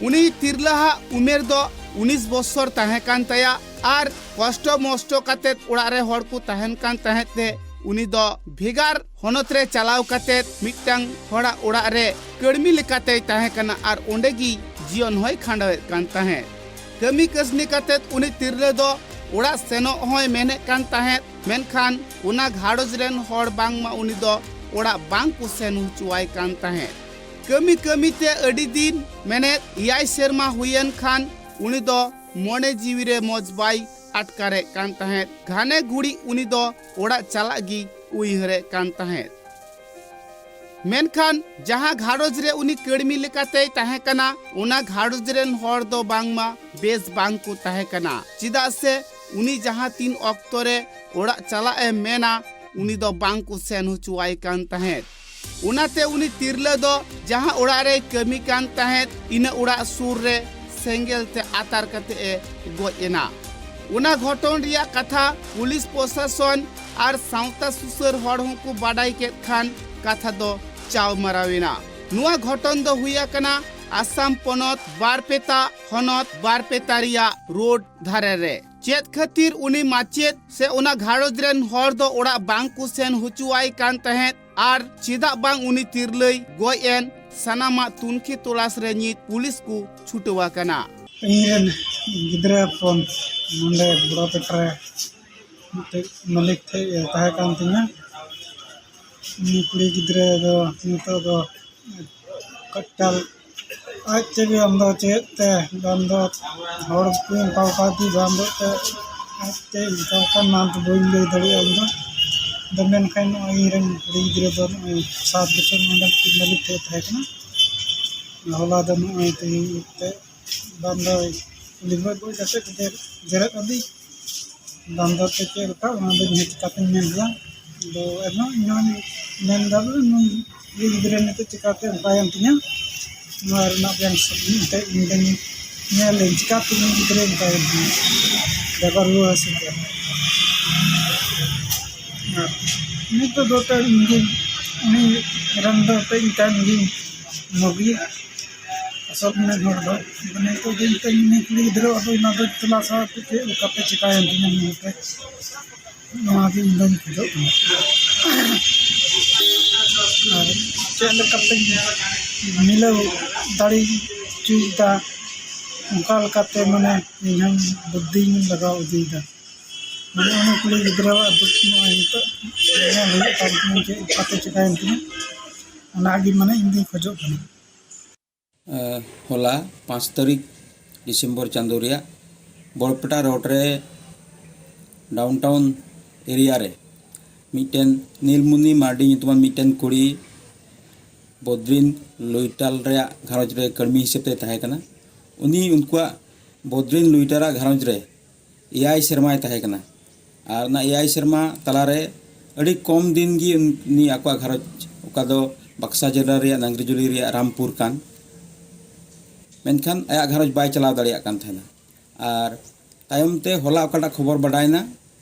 ᱩᱱᱤ ᱛᱤᱨᱞᱟᱹᱣᱟᱜ ᱩᱢᱮᱨ ᱫᱚ ᱩᱱᱤᱥ ᱵᱚᱪᱷᱚᱨ ᱛᱟᱦᱮᱸ ᱠᱟᱱ ᱛᱟᱭᱟ ᱟᱨ ᱠᱚᱥᱴᱚ ᱢᱚᱥᱴᱚ ᱠᱟᱛᱮᱫ ᱚᱲᱟᱜ ᱨᱮ ᱦᱚᱲ ᱠᱚ ᱛᱟᱦᱮᱱ ᱠᱟᱱ ᱛᱟᱦᱮᱸᱫ ᱛᱮ, ᱩᱱᱤ ᱫᱚ ᱵᱷᱮᱜᱟᱨ ᱦᱚᱱᱚᱛ ᱨᱮ ᱪᱟᱞᱟᱣ ᱠᱟᱛᱮᱫ ᱢᱤᱫᱴᱟᱝ ᱦᱚᱲᱟᱜ ᱚᱲᱟᱜ ᱨᱮ ᱠᱟᱹᱲᱢᱤ ᱞᱮᱠᱟᱛᱮᱭ ᱛᱟᱦᱮᱸ ᱠᱟᱱᱟ ᱟᱨ ᱚᱸᱰᱮ ᱜᱮ ᱡᱤᱭᱚᱱ ᱦᱚᱸᱭ ᱠᱷᱟᱸᱰᱟᱣᱮᱫ ᱠᱟᱱ ᱛᱟᱦᱮᱸᱫ᱾ ᱠᱟᱹᱢᱤ ᱠᱟᱹᱥᱱᱤ ᱠᱟᱛᱮᱫ ᱩᱱᱤ ᱛᱤᱨᱞᱟᱹ ᱫᱚ ᱚᱲᱟᱜ ᱥᱮᱱᱚᱜ ᱦᱚᱸᱭ ᱢᱮᱱᱮᱫ ᱠᱟᱱ ᱛᱟᱦᱮᱸᱫ, ᱢᱮᱱᱠᱷᱟᱱ ᱚᱱᱟ ᱜᱷᱟᱨᱚᱸᱡᱽ ᱨᱮᱱ ᱦᱚᱲ ᱵᱟᱝᱢᱟ ᱩᱱᱤ ᱫᱚ ᱚᱲᱟᱜ ᱵᱟᱝ ᱠᱚ ᱥᱮᱱ ᱦᱚᱪᱚᱣᱟᱭ ᱠᱟᱱ ᱛᱟᱦᱮᱸᱫ᱾ ᱠᱟᱹᱢᱤ ᱠᱟᱹᱢᱤ ᱛᱮ ᱟᱹᱰᱤ ᱫᱤᱱ, ᱢᱮᱱᱮᱫ ᱮᱭᱟᱭ ᱥᱮᱨᱢᱟ ᱦᱩᱭᱮᱱ ᱠᱷᱟᱱ ᱩᱱᱤ ᱫᱚ ᱢᱚᱱᱮ ᱡᱤᱣᱤ ᱨᱮ ᱢᱚᱡᱽ ᱵᱟᱭ ᱟᱴᱠᱟᱨᱮᱫ ᱠᱟᱱ ᱛᱟᱦᱮᱸᱫ᱾ ᱜᱷᱟᱱᱮ ᱜᱷᱩᱲᱤ ᱩᱱᱤ ᱫᱚ ᱚᱲᱟᱜ ᱪᱟᱞᱟᱜ ᱜᱮ ᱩᱭᱦᱟᱹᱨᱮᱫ ᱠᱟᱱ ᱛᱟᱦᱮᱸᱫ᱾ ᱢᱮᱱᱠᱷᱟᱱ ᱡᱟᱦᱟᱸ ᱜᱷᱟᱨᱚᱸᱡᱽ ᱨᱮ ᱩᱱᱤ ᱠᱟᱹᱲᱢᱤ ᱞᱮᱠᱟᱛᱮᱭ ᱛᱟᱦᱮᱸ ᱠᱟᱱᱟ, ᱚᱱᱟ ᱜᱷᱟᱨᱚᱸᱡᱽ ᱨᱮᱱ ᱦᱚᱲ ᱫᱚ ᱵᱟᱝᱢᱟ ᱵᱮᱥ ᱵᱟᱝ ᱠᱚ ᱛᱟᱦᱮᱸ ᱠᱟᱱᱟ, ᱪᱮᱫᱟᱜ ᱥᱮ ᱩᱱᱤ ᱡᱟᱦᱟᱸ ᱛᱤᱱ ᱚᱠᱛᱚ ᱨᱮ ᱚᱲᱟᱜ ᱪᱟᱞᱟᱜ ᱮ ᱢᱮᱱᱟ, ᱩᱱᱤ ᱫᱚ ᱵᱟᱝ ᱠᱚ ᱥᱮᱱ ᱦᱚᱪᱚᱣᱟᱭ ᱠᱟᱱ ᱛᱟᱦᱮᱸᱫ᱾ ᱚᱱᱟᱛᱮ ᱩᱱᱤ ᱛᱤᱨᱞᱟᱹ ᱫᱚ ᱡᱟᱦᱟᱸ ᱚᱲᱟᱜ ᱨᱮᱭ ᱠᱟᱹᱢᱤ ᱠᱟᱱ ᱛᱟᱦᱮᱸᱫ, ᱤᱱᱟᱹ ᱚᱲᱟᱜ ᱥᱩᱨ ᱨᱮ ᱥᱮᱸᱜᱮᱞ ᱛᱮ ᱟᱛᱟᱨ ᱠᱟᱛᱮ ᱮ ᱜᱚᱡ ᱮᱱᱟ᱾ ᱚᱱᱟ ᱜᱷᱚᱴᱚᱱ ᱨᱮᱭᱟᱜ ᱠᱟᱛᱷᱟ ᱯᱩᱞᱤᱥ ᱯᱨᱚᱥᱟᱥᱚᱱ ᱟᱨ ᱥᱟᱶᱛᱟ ᱥᱩᱥᱟᱹᱨ ᱦᱚᱲ ᱦᱚᱸᱠᱚ ᱵᱟᱰᱟᱭ ᱠᱮᱫ ᱠᱷᱟᱱ ᱠᱟᱛᱷᱟ ᱫᱚ ᱪᱟᱣ ᱢᱟᱨᱟᱣ ᱮᱱᱟ᱾ ᱱᱚᱣᱟ ᱜᱷᱚᱴᱚᱱ ᱫᱚ ᱦᱩᱭ ᱟᱠᱟᱱᱟ ᱟᱥᱟᱢ ᱯᱚᱱᱚᱛ ᱵᱟᱨᱯᱮᱛᱟ ᱦᱚᱱᱚᱛ ᱵᱟᱨᱯᱮᱛᱟ ᱨᱮᱭᱟᱜ ᱨᱳᱰ ᱫᱷᱟᱨᱮ ᱨᱮ᱾ ᱪᱮᱫ ᱠᱷᱟᱹᱛᱤᱨ ᱩᱱᱤ ᱢᱟᱪᱮᱫ ᱥᱮ ᱚᱱᱟ ᱜᱷᱟᱨᱚᱸᱡᱽ ᱨᱮᱱ ᱦᱚᱲ ᱫᱚ ᱚᱲᱟᱜ ᱵᱟᱝ ᱠᱚ ᱥᱮᱱ ᱦᱚᱪᱚᱣᱟᱭ ᱠᱟᱱ ᱛᱟᱦᱮᱸᱫ ᱟᱨ ᱪᱮᱫᱟᱜ ᱵᱟᱝ ᱩᱱᱤ ᱛᱤᱨᱞᱟᱹᱭ ᱜᱚᱡ ᱮᱱ, ᱥᱟᱱᱟᱢᱟᱜ ᱛᱩᱱᱠᱷᱤ ᱛᱚᱞᱟᱥ ᱨᱮ ᱱᱤᱛ ᱯᱩᱞᱤᱥ ᱠᱚ ᱪᱷᱩᱴᱟᱹᱣ ᱟᱠᱟᱱᱟ᱾ ᱤᱧ ᱨᱮᱱ ᱜᱤᱫᱽᱨᱟᱹ ᱦᱚᱯᱚᱱ ᱱᱚᱰᱮ ᱵᱚᱲᱚ ᱯᱮᱴᱟ ᱨᱮ ᱢᱤᱫᱴᱮᱡ ᱢᱟᱹᱞᱤᱠ ᱴᱷᱮᱡ ᱮ ᱛᱟᱦᱮᱸ ᱠᱟᱱ ᱛᱤᱧᱟᱹ᱾ ᱩᱱᱤ ᱠᱩᱲᱤ ᱜᱤᱫᱽᱨᱟᱹ ᱫᱚ ᱱᱤᱛᱚᱜ ᱫᱚ ᱠᱟᱹᱴᱟᱞ ᱟᱡ ᱛᱮᱜᱮ ᱟᱢᱫᱚ ᱪᱮᱫ ᱛᱮ ᱵᱟᱝ ᱫᱚ ᱦᱚᱲ ᱠᱚ ᱚᱱᱠᱟ ᱚᱱᱠᱟ ᱛᱮ ᱵᱟᱝ ᱫᱚ ᱛᱮ ᱟᱡ ᱛᱮ ᱚᱱᱠᱟ ᱚᱱᱠᱟ ᱱᱟᱢ ᱫᱚ ᱵᱟᱹᱧ ᱞᱟᱹᱭ ᱫᱟᱲᱮᱭᱟᱜᱼᱟ ᱤᱧ ᱫᱚ᱾ ᱟᱫᱚ ᱢᱮᱱᱠᱷᱟᱱ ᱱᱚᱜᱼᱚᱭ ᱤᱧ ᱨᱮᱱ ᱠᱩᱲᱤ ᱜᱤᱫᱽᱨᱟᱹ ᱫᱚ ᱱᱚᱜᱼᱚᱭ ᱥᱟᱛ ᱵᱚᱪᱷᱚᱨ ᱱᱚᱰᱮ ᱢᱤᱫᱴᱤᱡ ᱢᱟᱹᱞᱤᱠ ᱴᱷᱮᱱ ᱛᱟᱦᱮᱸ ᱠᱟᱱᱟ᱾ ᱦᱚᱞᱟ ᱫᱚ ᱱᱚᱜᱼᱚᱭ ᱛᱮᱦᱮᱧ ᱛᱮ ᱵᱟᱝ ᱫᱚ ᱠᱩᱞᱦᱤ ᱜᱚᱡ ᱜᱚᱡ ᱠᱟᱛᱮ ᱠᱚ ᱡᱮᱨᱮᱫ ᱟᱹᱫᱤ, ᱵᱟᱝ ᱫᱚ ᱛᱮ ᱪᱮᱫ ᱞᱮᱠᱟ, ᱚᱱᱟ ᱫᱚ ᱤᱧ ᱦᱚᱸ ᱪᱤᱠᱟᱛᱮᱧ ᱢᱮᱱ ᱜᱮᱭᱟ᱾ ᱟᱫᱚ ᱮᱱᱦᱚᱸ ᱤᱧ ᱦᱚᱸᱧ ᱢᱮᱱ ᱮᱫᱟ, ᱵᱚᱞᱮ ᱱᱩᱭ ᱠᱩᱲᱤ ᱜᱤᱫᱽᱨᱟᱹ ᱱᱤᱛᱚᱜ ᱪᱤᱠᱟᱛᱮ ᱚᱱᱠᱟᱭᱮᱱ ᱛᱤᱧᱟ, ᱱᱚᱣᱟ ᱨᱮᱱᱟᱜ ᱵᱮᱝ ᱥᱚᱵ ᱮᱱᱛᱮ ᱤᱧ ᱫᱚᱧ ᱧᱮᱞ ᱞᱮᱧ, ᱪᱤᱠᱟᱛᱮ ᱱᱩᱭ ᱜᱤᱫᱽᱨᱟᱹ ᱚᱱᱠᱟᱭᱮᱱ ᱛᱤᱧᱟ, ᱵᱮᱜᱚᱨ ᱨᱩᱣᱟᱹ ᱦᱟᱹᱥᱩ ᱛᱮ᱾ ᱟᱨ ᱱᱤᱛᱚᱜ ᱫᱚ ᱮᱱᱛᱮ ᱤᱧ ᱜᱤᱧ, ᱩᱱᱤ ᱨᱮᱱ ᱫᱚ ᱮᱱᱛᱮ ᱤᱧ ᱛᱟᱭᱚᱢ ᱜᱤᱧ ᱢᱚᱜᱽᱞᱤ᱾ ᱟᱥᱚᱞ ᱢᱮᱱ ᱦᱚᱲ ᱫᱚ, ᱢᱟᱱᱮ ᱱᱤᱛᱚᱜ ᱫᱚ ᱤᱧ ᱛᱮ ᱤᱧ ᱠᱩᱲᱤ ᱜᱤᱫᱽᱨᱟᱹ ᱟᱫᱚ ᱚᱱᱟ ᱫᱚ ᱛᱚᱞᱟᱥᱟ ᱪᱮᱫ ᱞᱮᱠᱟᱛᱮ ᱪᱤᱠᱟᱭᱮᱱ ᱛᱤᱧᱟ ᱢᱮᱱᱛᱮ, ᱱᱚᱣᱟ ᱜᱮ ᱤᱧ ᱫᱚᱧ ᱠᱷᱚᱡᱚᱜ ᱠᱟᱱᱟ᱾ ᱟᱨ ᱪᱮᱫ ᱞᱮᱠᱟᱛᱮᱧ ᱢᱤᱞᱟᱹᱣ ᱫᱟᱲᱮ ᱦᱚᱪᱚᱭᱮᱫᱟ, ᱚᱱᱠᱟ ᱞᱮᱠᱟᱛᱮ ᱢᱟᱱᱮ ᱤᱧ ᱦᱚᱸᱧ ᱵᱩᱫᱽᱫᱷᱤᱧ ᱞᱟᱜᱟᱣ ᱤᱫᱤᱭᱮᱫᱟ᱾ ᱢᱟᱱᱮ ᱩᱱᱤ ᱠᱩᱲᱤ ᱜᱤᱫᱽᱨᱟᱹᱣᱟᱜ ᱫᱩᱠ ᱱᱚᱜᱼᱚᱭ ᱱᱤᱛᱚᱜ ᱧᱮᱞ ᱦᱩᱭᱩᱜ ᱠᱟᱱ ᱛᱤᱧᱟ, ᱪᱮᱫ ᱞᱮᱠᱟᱛᱮ ᱪᱤᱠᱟᱭᱮᱱ ᱛᱤᱧᱟ, ᱚᱱᱟᱜᱮ ᱢᱟᱱᱮ ᱤᱧ ᱫᱚᱧ ᱠᱷᱚᱡᱚᱜ ᱠᱟᱱᱟ᱾ ᱦᱚᱞᱟ ᱯᱟᱸᱪ ᱛᱟᱹᱨᱤᱠᱷ ᱰᱤᱥᱮᱢᱵᱚᱨ ᱪᱟᱸᱫᱳ ᱨᱮᱭᱟᱜ ᱵᱚᱲᱯᱮᱴᱟ ᱨᱳᱰ ᱨᱮ ᱰᱟᱣᱩᱱ ᱴᱟᱣᱩᱱ ᱮᱨᱤᱭᱟ ᱨᱮ ᱢᱤᱫᱴᱮᱱ ᱱᱤᱞᱢᱩᱱᱤ ᱢᱟᱨᱰᱤ ᱧᱩᱛᱩᱢᱟᱱ ᱢᱤᱫᱴᱮᱱ ᱠᱩᱲᱤ ᱵᱚᱫᱨᱤᱱ ᱞᱩᱭᱴᱟᱞ ᱨᱮᱭᱟᱜ ᱜᱷᱟᱨᱚᱸᱡᱽ ᱨᱮ ᱠᱟᱹᱲᱢᱤ ᱦᱤᱥᱟᱹᱵ ᱛᱮ ᱛᱟᱦᱮᱸ ᱠᱟᱱᱟ᱾ ᱩᱱᱤ ᱩᱱᱠᱩᱣᱟᱜ ᱵᱚᱫᱨᱤᱱ ᱞᱩᱭᱴᱟᱞᱟᱜ ᱜᱷᱟᱨᱚᱸᱡᱽ ᱨᱮ ᱮᱭᱟᱭ ᱥᱮᱨᱢᱟᱭ ᱛᱟᱦᱮᱸ ᱠᱟᱱᱟ᱾ ᱟᱨ ᱚᱱᱟ ᱮᱭᱟᱭ ᱥᱮᱨᱢᱟ ᱛᱟᱞᱟᱨᱮ ᱟᱹᱰᱤ ᱠᱚᱢ ᱫᱤᱱ ᱜᱮ ᱩᱱᱤ ᱟᱠᱚᱣᱟᱜ ᱜᱷᱟᱨᱚᱸᱡᱽ, ᱚᱠᱟ ᱫᱚ ᱵᱟᱠᱥᱟ ᱡᱮᱞᱟ ᱨᱮᱭᱟᱜ ᱱᱟᱝᱜᱽᱨᱤᱡᱩᱞᱤ ᱨᱮᱭᱟᱜ ᱨᱟᱢᱯᱩᱨ ᱠᱟᱱ, ᱢᱮᱱᱠᱷᱟᱱ ᱟᱭᱟᱜ ᱜᱷᱟᱨᱚᱸᱡᱽ ᱵᱟᱭ ᱪᱟᱞᱟᱣ ᱫᱟᱲᱮᱭᱟᱜ ᱠᱟᱱ ᱛᱟᱦᱮᱱᱟ᱾ ᱟᱨ ᱛᱟᱭᱚᱢ ᱛᱮ ᱦᱚᱞᱟ ᱚᱠᱟᱴᱟᱜ ᱠᱷᱚᱵᱚᱨ ᱵᱟᱰᱟᱭᱮᱱᱟ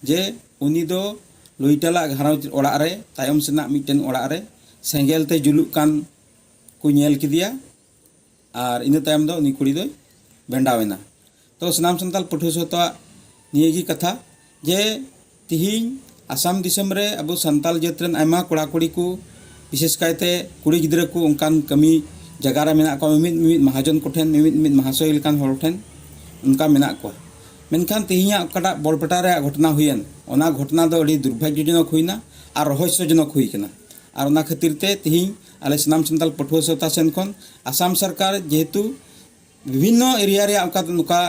ᱡᱮ ᱩᱱᱤ ᱫᱚ ᱞᱩᱭᱴᱟᱞᱟᱜ ᱜᱷᱟᱨᱚᱸᱡᱽ ᱚᱲᱟᱜ ᱨᱮ, ᱛᱟᱭᱚᱢ ᱥᱮᱱᱟᱜ ᱢᱤᱫᱴᱮᱱ ᱚᱲᱟᱜ ᱨᱮ ᱥᱮᱸᱜᱮᱞ ᱛᱮ ᱡᱩᱞᱩᱜ ᱠᱟᱱ ᱠᱚ ᱧᱮᱞ ᱠᱮᱫᱮᱭᱟ᱾ ᱟᱨ ᱤᱱᱟᱹ ᱛᱟᱭᱚᱢ ᱫᱚ ᱩᱱᱤ ᱠᱩᱲᱤ ᱫᱚᱭ ᱵᱷᱮᱱᱰᱟᱣ ᱮᱱᱟ᱾ ᱛᱚ ᱥᱟᱱᱟᱢ ᱥᱟᱱᱛᱟᱲ ᱯᱟᱹᱴᱷᱩᱣᱟᱹ ᱥᱟᱶᱛᱟᱣᱟᱜ ᱱᱤᱭᱟᱹ ᱜᱮ ᱠᱟᱛᱷᱟ ᱡᱮ ᱛᱤᱦᱤᱧ ᱟᱥᱟᱢ ᱫᱤᱥᱚᱢ ᱨᱮ ᱟᱵᱚ ᱥᱟᱱᱛᱟᱲ ᱡᱟᱹᱛ ᱨᱮᱱ ᱟᱭᱢᱟ ᱠᱚᱲᱟ ᱠᱩᱲᱤ ᱠᱚ, ᱵᱤᱥᱮᱥ ᱠᱟᱭᱛᱮ ᱠᱩᱲᱤ ᱜᱤᱫᱽᱨᱟᱹ ᱠᱚ ᱚᱱᱠᱟᱱ ᱠᱟᱹᱢᱤ ᱡᱟᱭᱜᱟ ᱨᱮ ᱢᱮᱱᱟᱜ ᱠᱚᱣᱟ, ᱢᱤᱢᱤᱫ ᱢᱤᱢᱤᱫ ᱢᱟᱦᱟᱡᱚᱱ ᱠᱚᱴᱷᱮᱱ, ᱢᱤᱢᱤᱫ ᱢᱤᱢᱤᱫ ᱢᱟᱦᱟᱥᱚᱭ ᱞᱮᱠᱟᱱ ᱦᱚᱲ ᱴᱷᱮᱱ ᱚᱱᱠᱟ ᱢᱮᱱᱟᱜ ᱠᱚᱣᱟ᱾ ᱢᱮᱱᱠᱷᱟᱱ ᱛᱮᱦᱮᱧᱟᱜ ᱚᱠᱟᱴᱟᱜ ᱵᱚᱨᱯᱮᱴᱟ ᱨᱮᱭᱟᱜ ᱜᱷᱚᱴᱚᱱᱟ ᱦᱩᱭᱮᱱ, ᱚᱱᱟ ᱜᱷᱚᱴᱚᱱᱟ ᱫᱚ ᱟᱹᱰᱤ ᱫᱩᱨᱵᱷᱟᱜᱽᱭᱚᱡᱚᱱᱚᱠ ᱦᱩᱭᱱᱟ ᱟᱨ ᱨᱚᱦᱚᱥᱭᱚᱡᱚᱱᱚᱠ ᱦᱩᱭ ᱠᱟᱱᱟ᱾ ᱟᱨ ᱚᱱᱟ ᱠᱷᱟᱹᱛᱤᱨ ᱛᱮ ᱛᱮᱦᱮᱧ ᱟᱞᱮ ᱥᱟᱱᱟᱢ ᱥᱟᱱᱛᱟᱲ ᱯᱟᱹᱴᱷᱩᱣᱟᱹ ᱥᱟᱶᱛᱟ ᱥᱮᱱ ᱠᱷᱚᱱ ᱟᱥᱟᱢ ᱥᱚᱨᱠᱟᱨ ᱡᱮᱦᱮᱛᱩ ᱵᱤᱵᱷᱤᱱᱱᱚ ᱮᱨᱤᱭᱟ ᱨᱮᱭᱟᱜ ᱚᱱᱠᱟ, ᱱᱚᱝᱠᱟ,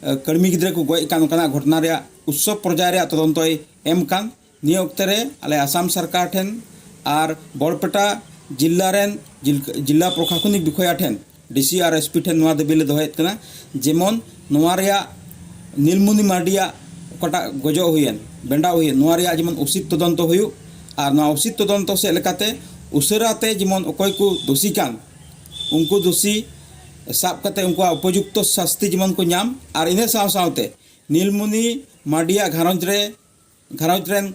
ᱮ, ᱠᱟᱹᱲᱢᱤ ᱜᱤᱫᱽᱨᱟᱹ ᱠᱚ ᱜᱚᱡ ᱟᱠᱟᱱ ᱚᱱᱠᱟᱱᱟᱜ ᱜᱷᱚᱴᱚᱱᱟ ᱨᱮᱭᱟᱜ ᱩᱥᱥᱚᱵ ᱯᱚᱨᱡᱟᱭ ᱨᱮᱭᱟᱜ ᱛᱚᱫᱚᱱᱛᱚᱭ ᱮᱢ ᱠᱟᱱ, ᱱᱤᱭᱟᱹ ᱚᱠᱛᱮ ᱨᱮ ᱟᱞᱮ ᱟᱥᱟᱢ ᱥᱚᱨᱠᱟᱨ ᱴᱷᱮᱱ ᱟᱨ ᱵᱚᱨᱯᱮᱴᱟ ᱡᱤᱞᱞᱟ ᱨᱮᱱ ᱡᱤᱞ-, ᱡᱤᱞᱞᱟ ᱯᱨᱚᱥᱟᱥᱚᱱᱤᱠ ᱵᱤᱠᱷᱚᱭᱟ ᱴᱷᱮᱱ, ᱰᱤ ᱥᱤ ᱟᱨ ᱮᱥ ᱯᱤ ᱴᱷᱮᱱ ᱱᱚᱣᱟ ᱫᱟᱹᱵᱤ ᱞᱮ ᱫᱚᱦᱚᱭᱮᱫ ᱠᱟᱱᱟ, ᱡᱮᱢᱚᱱ ᱱᱚᱣᱟ ᱨᱮᱭᱟᱜ ᱱᱤᱞᱢᱩᱱᱤ ᱢᱟᱨᱰᱤᱭᱟᱜ ᱚᱠᱟᱴᱟᱜ ᱜᱚᱡᱚᱜ ᱦᱩᱭᱮᱱ, ᱵᱮᱸᱰᱟᱣ ᱦᱩᱭᱮᱱ, ᱱᱚᱣᱟ ᱨᱮᱭᱟᱜ ᱡᱮᱢᱚᱱ ᱩᱥᱤᱛ ᱛᱚᱫᱚᱱᱛᱚ ᱦᱩᱭᱩᱜ ᱟᱨ ᱱᱚᱣᱟ ᱩᱥᱤᱛ ᱛᱚᱫᱚᱱᱛᱚ ᱥᱮᱫ ᱞᱮᱠᱟᱛᱮ ᱩᱥᱟᱹᱨᱟ ᱛᱮ ᱡᱮᱢᱚᱱ ᱚᱠᱚᱭ ᱠᱚ ᱫᱳᱥᱤ ᱠᱟᱱ, ᱩᱱᱠᱩ ᱫᱳᱥᱤ ᱥᱟᱵ ᱠᱟᱛᱮ ᱩᱱᱠᱩᱣᱟᱜ ᱩᱯᱚᱡᱩᱠᱛᱚ ᱥᱟᱥᱛᱤ ᱡᱮᱢᱚᱱ ᱠᱚ ᱧᱟᱢ ᱟᱨ ᱤᱱᱟᱹ ᱥᱟᱶ ᱥᱟᱶᱛᱮ ᱱᱤᱞᱢᱩᱱᱤ ᱢᱟᱨᱰᱤᱭᱟᱜ ᱜᱷᱟᱨᱚᱸᱡᱽ ᱨᱮ, ᱜᱷᱟᱨᱚᱸᱡᱽ ᱨᱮᱱ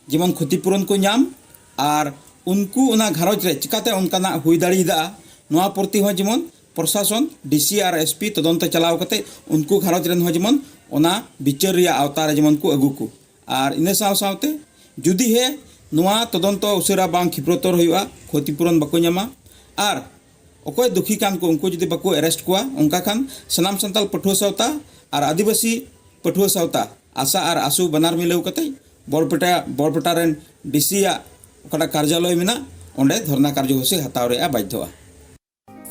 ᱡᱮᱢᱚᱱ ᱠᱷᱚᱛᱤᱯᱩᱨᱚᱱ ᱠᱚ ᱧᱟᱢ ᱟᱨ ᱩᱱᱠᱩ ᱚᱱᱟ ᱜᱷᱟᱨᱚᱸᱡᱽ ᱨᱮ ᱪᱤᱠᱟᱛᱮ ᱚᱱᱠᱟᱱᱟᱜ ᱦᱩᱭ ᱫᱟᱲᱮᱭᱟᱫᱟ, ᱱᱚᱣᱟ ᱯᱨᱚᱛᱤ ᱦᱚᱸ ᱡᱮᱢᱚᱱ ᱯᱨᱚᱥᱟᱥᱚᱱ, ᱰᱤ ᱥᱤ ᱟᱨ ᱮᱥ ᱯᱤ ᱛᱚᱫᱚᱱᱛᱚ ᱪᱟᱞᱟᱣ ᱠᱟᱛᱮ ᱩᱱᱠᱩ ᱜᱷᱟᱨᱚᱸᱡᱽ ᱨᱮᱱ ᱦᱚᱸ ᱡᱮᱢᱚᱱ ᱚᱱᱟ ᱵᱤᱪᱟᱹᱨ ᱨᱮᱭᱟᱜ ᱟᱣᱛᱟ ᱨᱮ ᱡᱮᱢᱚᱱ ᱠᱚ ᱟᱹᱜᱩ ᱠᱚ᱾ ᱟᱨ ᱤᱱᱟᱹ ᱥᱟᱶ ᱥᱟᱶᱛᱮ ᱡᱩᱫᱤ ᱦᱮ ᱱᱚᱣᱟ ᱛᱚᱫᱚᱱᱛᱚ ᱩᱥᱟᱹᱨᱟ ᱵᱟᱝ ᱠᱷᱤᱯᱨᱚᱛᱚᱨ ᱦᱩᱭᱩᱜᱼᱟ, ᱠᱷᱚᱛᱤᱯᱩᱨᱚᱱ ᱵᱟᱠᱚ ᱧᱟᱢᱟ ᱟᱨ ᱚᱠᱚᱭ ᱫᱩᱠᱷᱤ ᱠᱟᱱ ᱠᱚ ᱩᱱᱠᱩ ᱡᱩᱫᱤ ᱵᱟᱠᱚ arrest ᱠᱚᱣᱟ, ᱚᱱᱠᱟ ᱠᱷᱟᱱ ᱥᱟᱱᱟᱢ ᱥᱟᱱᱛᱟᱲ ᱯᱟᱹᱴᱷᱩᱣᱟᱹ ᱥᱟᱶᱛᱟ ᱟᱨ ᱟᱹᱫᱤᱵᱟᱹᱥᱤ ᱯᱟᱹᱴᱷᱩᱣᱟᱹ ᱥᱟᱶᱛᱟ, ᱟᱥᱟ ᱟᱨ ᱟᱥᱩ ᱵᱟᱱᱟᱨ ᱢᱤᱞᱟᱹᱣ ᱠᱟᱛᱮ ᱵᱚᱨᱯᱮᱴᱟ, ᱵᱚᱨᱯᱮᱴᱟ ᱨᱮᱱ ᱰᱤ ᱥᱤ ᱭᱟᱜ ᱚᱠᱟᱴᱟᱜ ᱠᱟᱨᱡᱟᱞᱚᱭ ᱢᱮᱱᱟᱜ, ᱚᱸᱰᱮ ᱫᱷᱚᱨᱱᱟ ᱠᱟᱨᱡᱚᱥᱩᱪᱤ ᱦᱟᱛᱟᱣ ᱨᱮᱭᱟᱜ ᱵᱟᱫᱽᱫᱷᱚᱜᱼᱟ᱾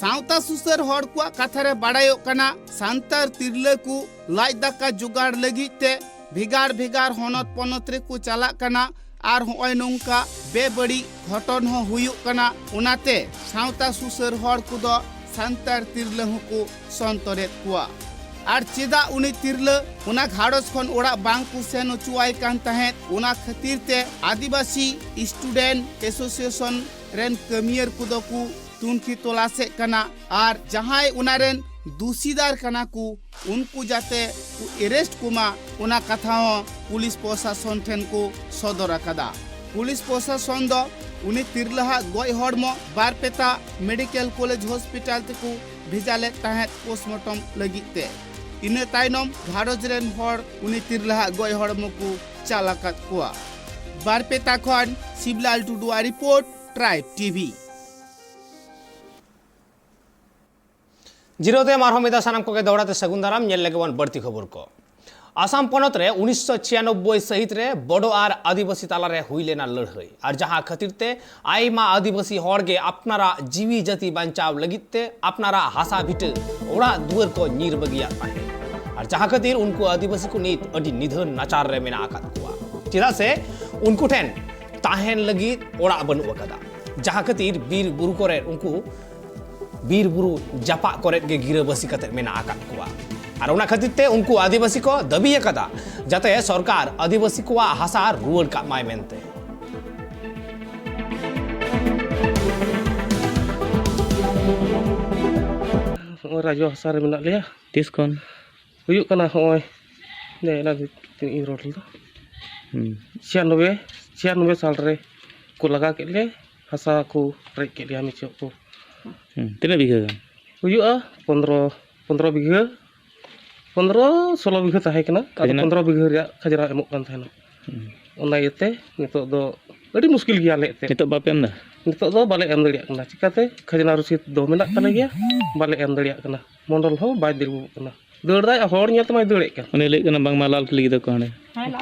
ᱥᱟᱶᱛᱟ ᱥᱩᱥᱟᱹᱨ ᱦᱚᱲ ᱠᱚᱣᱟᱜ ᱠᱟᱛᱷᱟ ᱨᱮ ᱵᱟᱲᱟᱭᱚᱜ ᱠᱟᱱᱟ, ᱥᱟᱱᱛᱟᱲ ᱛᱤᱨᱞᱟᱹ ᱠᱚ ᱞᱟᱡ ᱫᱟᱠᱟ ᱡᱚᱜᱟᱲ ᱞᱟᱹᱜᱤᱫ ᱛᱮ ᱵᱷᱮᱜᱟᱨ ᱵᱷᱮᱜᱟᱨ ᱦᱚᱱᱚᱛ ᱯᱚᱱᱚᱛ ᱨᱮᱠᱚ ᱪᱟᱞᱟᱜ ᱠᱟᱱᱟ ᱟᱨ ᱦᱚᱸᱜᱼᱚᱭ ᱱᱚᱝᱠᱟ ᱵᱮᱵᱟᱹᱲᱤᱡ ᱜᱷᱚᱴᱚᱱ ᱦᱚᱸ ᱦᱩᱭᱩᱜ ᱠᱟᱱᱟ᱾ ᱚᱱᱟᱛᱮ ᱥᱟᱶᱛᱟ ᱥᱩᱥᱟᱹᱨ ᱦᱚᱲ ᱠᱚᱫᱚ ᱥᱟᱱᱛᱟᱲ ᱛᱤᱨᱞᱟᱹ ᱦᱚᱸᱠᱚ ᱥᱚᱱᱛᱚᱨᱮᱫ ᱠᱚᱣᱟ᱾ ᱟᱨ ᱪᱮᱫᱟᱜ ᱩᱱᱤ ᱛᱤᱨᱞᱟᱹ ᱚᱱᱟ ᱜᱷᱟᱨᱚᱸᱡᱽ ᱠᱷᱚᱱ ᱚᱲᱟᱜ ᱵᱟᱝ ᱠᱚ ᱥᱮᱱ ᱦᱚᱪᱚᱣᱟᱭ ᱠᱟᱱ ᱛᱟᱦᱮᱸᱫ, ᱚᱱᱟ ᱠᱷᱟᱹᱛᱤᱨ ᱛᱮ ᱟᱹᱫᱤᱵᱟᱹᱥᱤ ᱥᱴᱩᱰᱮᱱᱴ ᱮᱥᱳᱥᱤᱭᱮᱥᱚᱱ ᱨᱮᱱ ᱠᱟᱹᱢᱤᱭᱟᱹᱨ ᱠᱚᱫᱚ ᱠᱚ ᱛᱩᱱᱠᱷᱤ ᱛᱚᱞᱟᱥᱮᱫ ᱠᱟᱱᱟ ᱟᱨ ᱡᱟᱦᱟᱸᱭ ᱚᱱᱟ ᱨᱮᱱ ᱫᱩᱥᱤᱫᱟᱨ ᱠᱟᱱᱟ ᱠᱚ, ᱩᱱᱠᱩ ᱡᱟᱛᱮ ᱠᱚ arrest ᱠᱚᱢᱟ, ᱚᱱᱟ ᱠᱟᱛᱷᱟ ᱦᱚᱸ ᱯᱩᱞᱤᱥ ᱯᱨᱚᱥᱟᱥᱚᱱ ᱴᱷᱮᱱ ᱠᱚ ᱥᱚᱫᱚᱨ ᱟᱠᱟᱫᱟ᱾ ᱯᱩᱞᱤᱥ ᱯᱨᱚᱥᱟᱥᱚᱱ ᱫᱚ ᱩᱱᱤ ᱛᱤᱨᱞᱟᱹᱦᱟᱜ ᱜᱚᱡ ᱦᱚᱲᱢᱚ ᱵᱟᱨᱯᱮᱛᱟ ᱢᱮᱰᱤᱠᱮᱞ ᱠᱚᱞᱮᱡᱽ ᱦᱚᱥᱯᱤᱴᱟᱞ ᱛᱮᱠᱚ ᱵᱷᱮᱡᱟ ᱞᱮᱫ ᱛᱟᱦᱮᱸᱫ ᱯᱳᱥᱴᱢᱚᱨᱴᱚᱢ ᱞᱟᱹᱜᱤᱫ ᱛᱮ᱾ ᱤᱱᱟᱹ ᱛᱟᱭᱱᱚᱢ ᱜᱷᱟᱨᱚᱸᱡᱽ ᱨᱮᱱ ᱦᱚᱲ ᱩᱱᱤ ᱛᱤᱨᱞᱟᱹᱦᱟᱜ ᱜᱚᱡ ᱦᱚᱲᱢᱚ ᱠᱚ ᱪᱟᱞ ᱟᱠᱟᱫ ᱠᱚᱣᱟ᱾ ᱵᱟᱨᱯᱮᱛᱟ ᱠᱷᱚᱱ ᱥᱤᱵᱞᱟᱞ ᱴᱩᱰᱩᱣᱟᱜ ᱨᱤᱯᱳᱨᱴ, ᱴᱨᱟᱭᱤᱵᱽ ᱴᱤ ᱵᱷᱤ᱾ ᱡᱤᱨᱟᱹᱣ ᱛᱟᱭᱚᱢ ᱟᱨᱦᱚᱸ ᱢᱤᱫ ᱫᱷᱟᱣ ᱥᱟᱱᱟᱢ ᱠᱚᱜᱮ ᱫᱚᱦᱲᱟ ᱛᱮ ᱥᱟᱹᱜᱩᱱ ᱫᱟᱨᱟᱢ᱾ ᱧᱮᱞ ᱞᱮᱜᱮ ᱵᱚᱱ ᱵᱟᱹᱲᱛᱤ ᱠᱷᱚᱵᱚᱨ ᱠᱚ᱾ ᱟᱥᱟᱢ ᱯᱚᱱᱚᱛ ᱨᱮ ᱩᱱᱤᱥᱥᱚ ᱪᱷᱤᱭᱟᱱᱚᱵᱵᱳᱭ ᱥᱟᱹᱦᱤᱛ ᱨᱮ ᱵᱚᱰᱚ ᱟᱨ ᱟᱹᱫᱤᱵᱟᱹᱥᱤ ᱛᱟᱞᱟᱨᱮ ᱦᱩᱭ ᱞᱮᱱᱟ ᱞᱟᱹᱲᱦᱟᱹᱭ, ᱟᱨ ᱡᱟᱦᱟᱸ ᱠᱷᱟᱹᱛᱤᱨ ᱛᱮ ᱟᱭᱢᱟ ᱟᱹᱫᱤᱵᱟᱹᱥᱤ ᱦᱚᱲ ᱜᱮ ᱟᱯᱱᱟᱨᱟᱜ ᱡᱤᱣᱤ ᱡᱟᱹᱛᱤ ᱵᱟᱧᱪᱟᱣ ᱞᱟᱹᱜᱤᱫ ᱛᱮ ᱟᱯᱱᱟᱨᱟᱜ ᱦᱟᱥᱟ ᱵᱷᱤᱴᱟᱹ, ᱚᱲᱟᱜ ᱫᱩᱣᱟᱹᱨ ᱠᱚ ᱧᱤᱨ ᱵᱟᱹᱜᱤᱭᱟᱫ ᱛᱟᱦᱮᱸᱫ, ᱟᱨ ᱡᱟᱦᱟᱸ ᱠᱷᱟᱹᱛᱤᱨ ᱩᱱᱠᱩ ᱟᱹᱫᱤᱵᱟᱹᱥᱤ ᱠᱚ ᱱᱤᱛ ᱟᱹᱰᱤ ᱱᱤᱫᱷᱟᱹᱱ ᱱᱟᱪᱟᱨ ᱨᱮ ᱢᱮᱱᱟᱜ ᱟᱠᱟᱫ ᱠᱚᱣᱟ᱾ ᱪᱮᱫᱟᱜ ᱥᱮ ᱩᱱᱠᱩ ᱴᱷᱮᱱ ᱛᱟᱦᱮᱱ ᱞᱟᱹᱜᱤᱫ ᱚᱲᱟᱜ ᱵᱟᱹᱱᱩᱜ ᱟᱠᱟᱫᱟ, ᱡᱟᱦᱟᱸ ᱠᱷᱟᱹᱛᱤᱨ ᱵᱤᱨ ᱵᱩᱨᱩ ᱠᱚᱨᱮ ᱩᱱᱠᱩ ᱵᱤᱨ ᱵᱩᱨᱩ ᱡᱟᱯᱟᱜ ᱠᱚᱨᱮ ᱜᱮ ᱜᱤᱨᱟᱹᱵᱟᱹᱥᱤ ᱠᱟᱛᱮ ᱢᱮᱱᱟᱜ ᱟᱠᱟᱫ ᱠᱚᱣᱟ᱾ ᱟᱨ ᱚᱱᱟ ᱠᱷᱟᱹᱛᱤᱨ ᱛᱮ ᱩᱱᱠᱩ ᱟᱹᱫᱤᱵᱟᱹᱥᱤ ᱠᱚ ᱫᱟᱹᱵᱤ ᱟᱠᱟᱫᱟ, ᱡᱟᱛᱮ ᱥᱚᱨᱠᱟᱨ ᱟᱹᱫᱤᱵᱟᱹᱥᱤ ᱠᱚᱣᱟᱜ ᱦᱟᱥᱟ ᱨᱩᱣᱟᱹᱲ ᱠᱟᱜ ᱢᱟᱭ ᱢᱮᱱᱛᱮ᱾ ᱱᱚᱜᱼᱚᱭ ᱨᱟᱡᱽ ᱦᱟᱥᱟ ᱨᱮ ᱢᱮᱱᱟᱜ ᱞᱮᱭᱟ᱾ ᱛᱤᱥ ᱠᱷᱚᱱ? ᱦᱩᱭᱩᱜ ᱠᱟᱱᱟ ᱦᱚᱸᱜᱼᱚᱭ, ᱱᱮ ᱮᱱᱟᱝ ᱛᱤᱱᱟᱹᱜ ᱤᱧ ᱨᱚᱲ ᱞᱮᱫᱟ, ᱦᱩᱸ᱾ ᱪᱷᱤᱭᱟᱱᱚᱵᱵᱳᱭ, ᱪᱷᱤᱭᱟᱱᱚᱵᱵᱳᱭ ᱥᱟᱞ ᱨᱮ ᱠᱚ ᱞᱟᱜᱟ ᱠᱮᱫ ᱞᱮ, ᱦᱟᱥᱟ ᱠᱚ ᱨᱮᱡ ᱠᱮᱫ ᱞᱮᱭᱟ ᱢᱤᱪᱷᱚ ᱠᱚ᱾ ᱦᱩᱸ᱾ ᱛᱤᱱᱟᱹᱜ ᱵᱤᱜᱷᱟᱹ ᱜᱟᱱ? ᱦᱩᱭᱩᱜᱼᱟ ᱯᱚᱱᱫᱽᱨᱚ, ᱯᱚᱱᱫᱽᱨᱚ ᱵᱤᱜᱷᱟᱹ, ᱯᱚᱱᱫᱽᱨᱚ ᱥᱳᱞᱳ ᱵᱤᱜᱷᱟᱹ ᱛᱟᱦᱮᱸ ᱠᱟᱱᱟ᱾ ᱟᱫᱚ ᱠᱷᱟᱡᱽᱱᱟ? ᱯᱚᱱᱫᱽᱨᱚ ᱵᱤᱜᱷᱟᱹ ᱨᱮᱭᱟᱜ ᱠᱷᱟᱡᱽᱱᱟ ᱮᱢᱚᱜ ᱠᱟᱱ ᱛᱟᱦᱮᱱᱟ᱾ ᱦᱩᱸ᱾ ᱚᱱᱟ ᱤᱭᱟᱹᱛᱮ ᱱᱤᱛᱚᱜ ᱫᱚ ᱟᱹᱰᱤ ᱢᱩᱥᱠᱤᱞ ᱜᱮᱭᱟᱞᱮ ᱮᱱᱛᱮᱫ᱾ ᱱᱤᱛᱚᱜ ᱵᱟᱯᱮ ᱮᱢ ᱮᱫᱟ? ᱱᱤᱛᱚᱜ ᱫᱚ ᱵᱟᱞᱮ ᱮᱢ ᱫᱟᱲᱮᱭᱟᱜ ᱠᱟᱱᱟ᱾ ᱪᱤᱠᱟᱹᱛᱮ? ᱠᱷᱟᱡᱽᱱᱟ ᱨᱚᱥᱤᱫ ᱫᱚ ᱢᱮᱱᱟᱜ ᱛᱟᱞᱮ ᱜᱮᱭᱟ, ᱵᱟᱞᱮ ᱮᱢ ᱫᱟᱲᱮᱭᱟᱜ ᱠᱟᱱᱟ᱾ ᱢᱚᱱᱰᱚᱞ ᱦᱚᱸ ᱵᱟᱭ ᱫᱟᱹᱲ ᱠᱟᱱᱟ, ᱫᱟᱹᱲ ᱫᱟᱭ, ᱦᱚᱲ ᱧᱮᱞ ᱛᱮᱢᱟᱭ ᱫᱟᱹᱲᱮᱫ ᱠᱟᱱ᱾ ᱩᱱᱤ ᱞᱟᱹᱭᱮᱫ ᱠᱟᱱᱟ ᱵᱟᱝᱢᱟ ᱞᱟᱞ ᱠᱟᱹᱞᱤ ᱠᱮᱫᱟ ᱠᱚ ᱦᱟᱸᱰᱮ᱾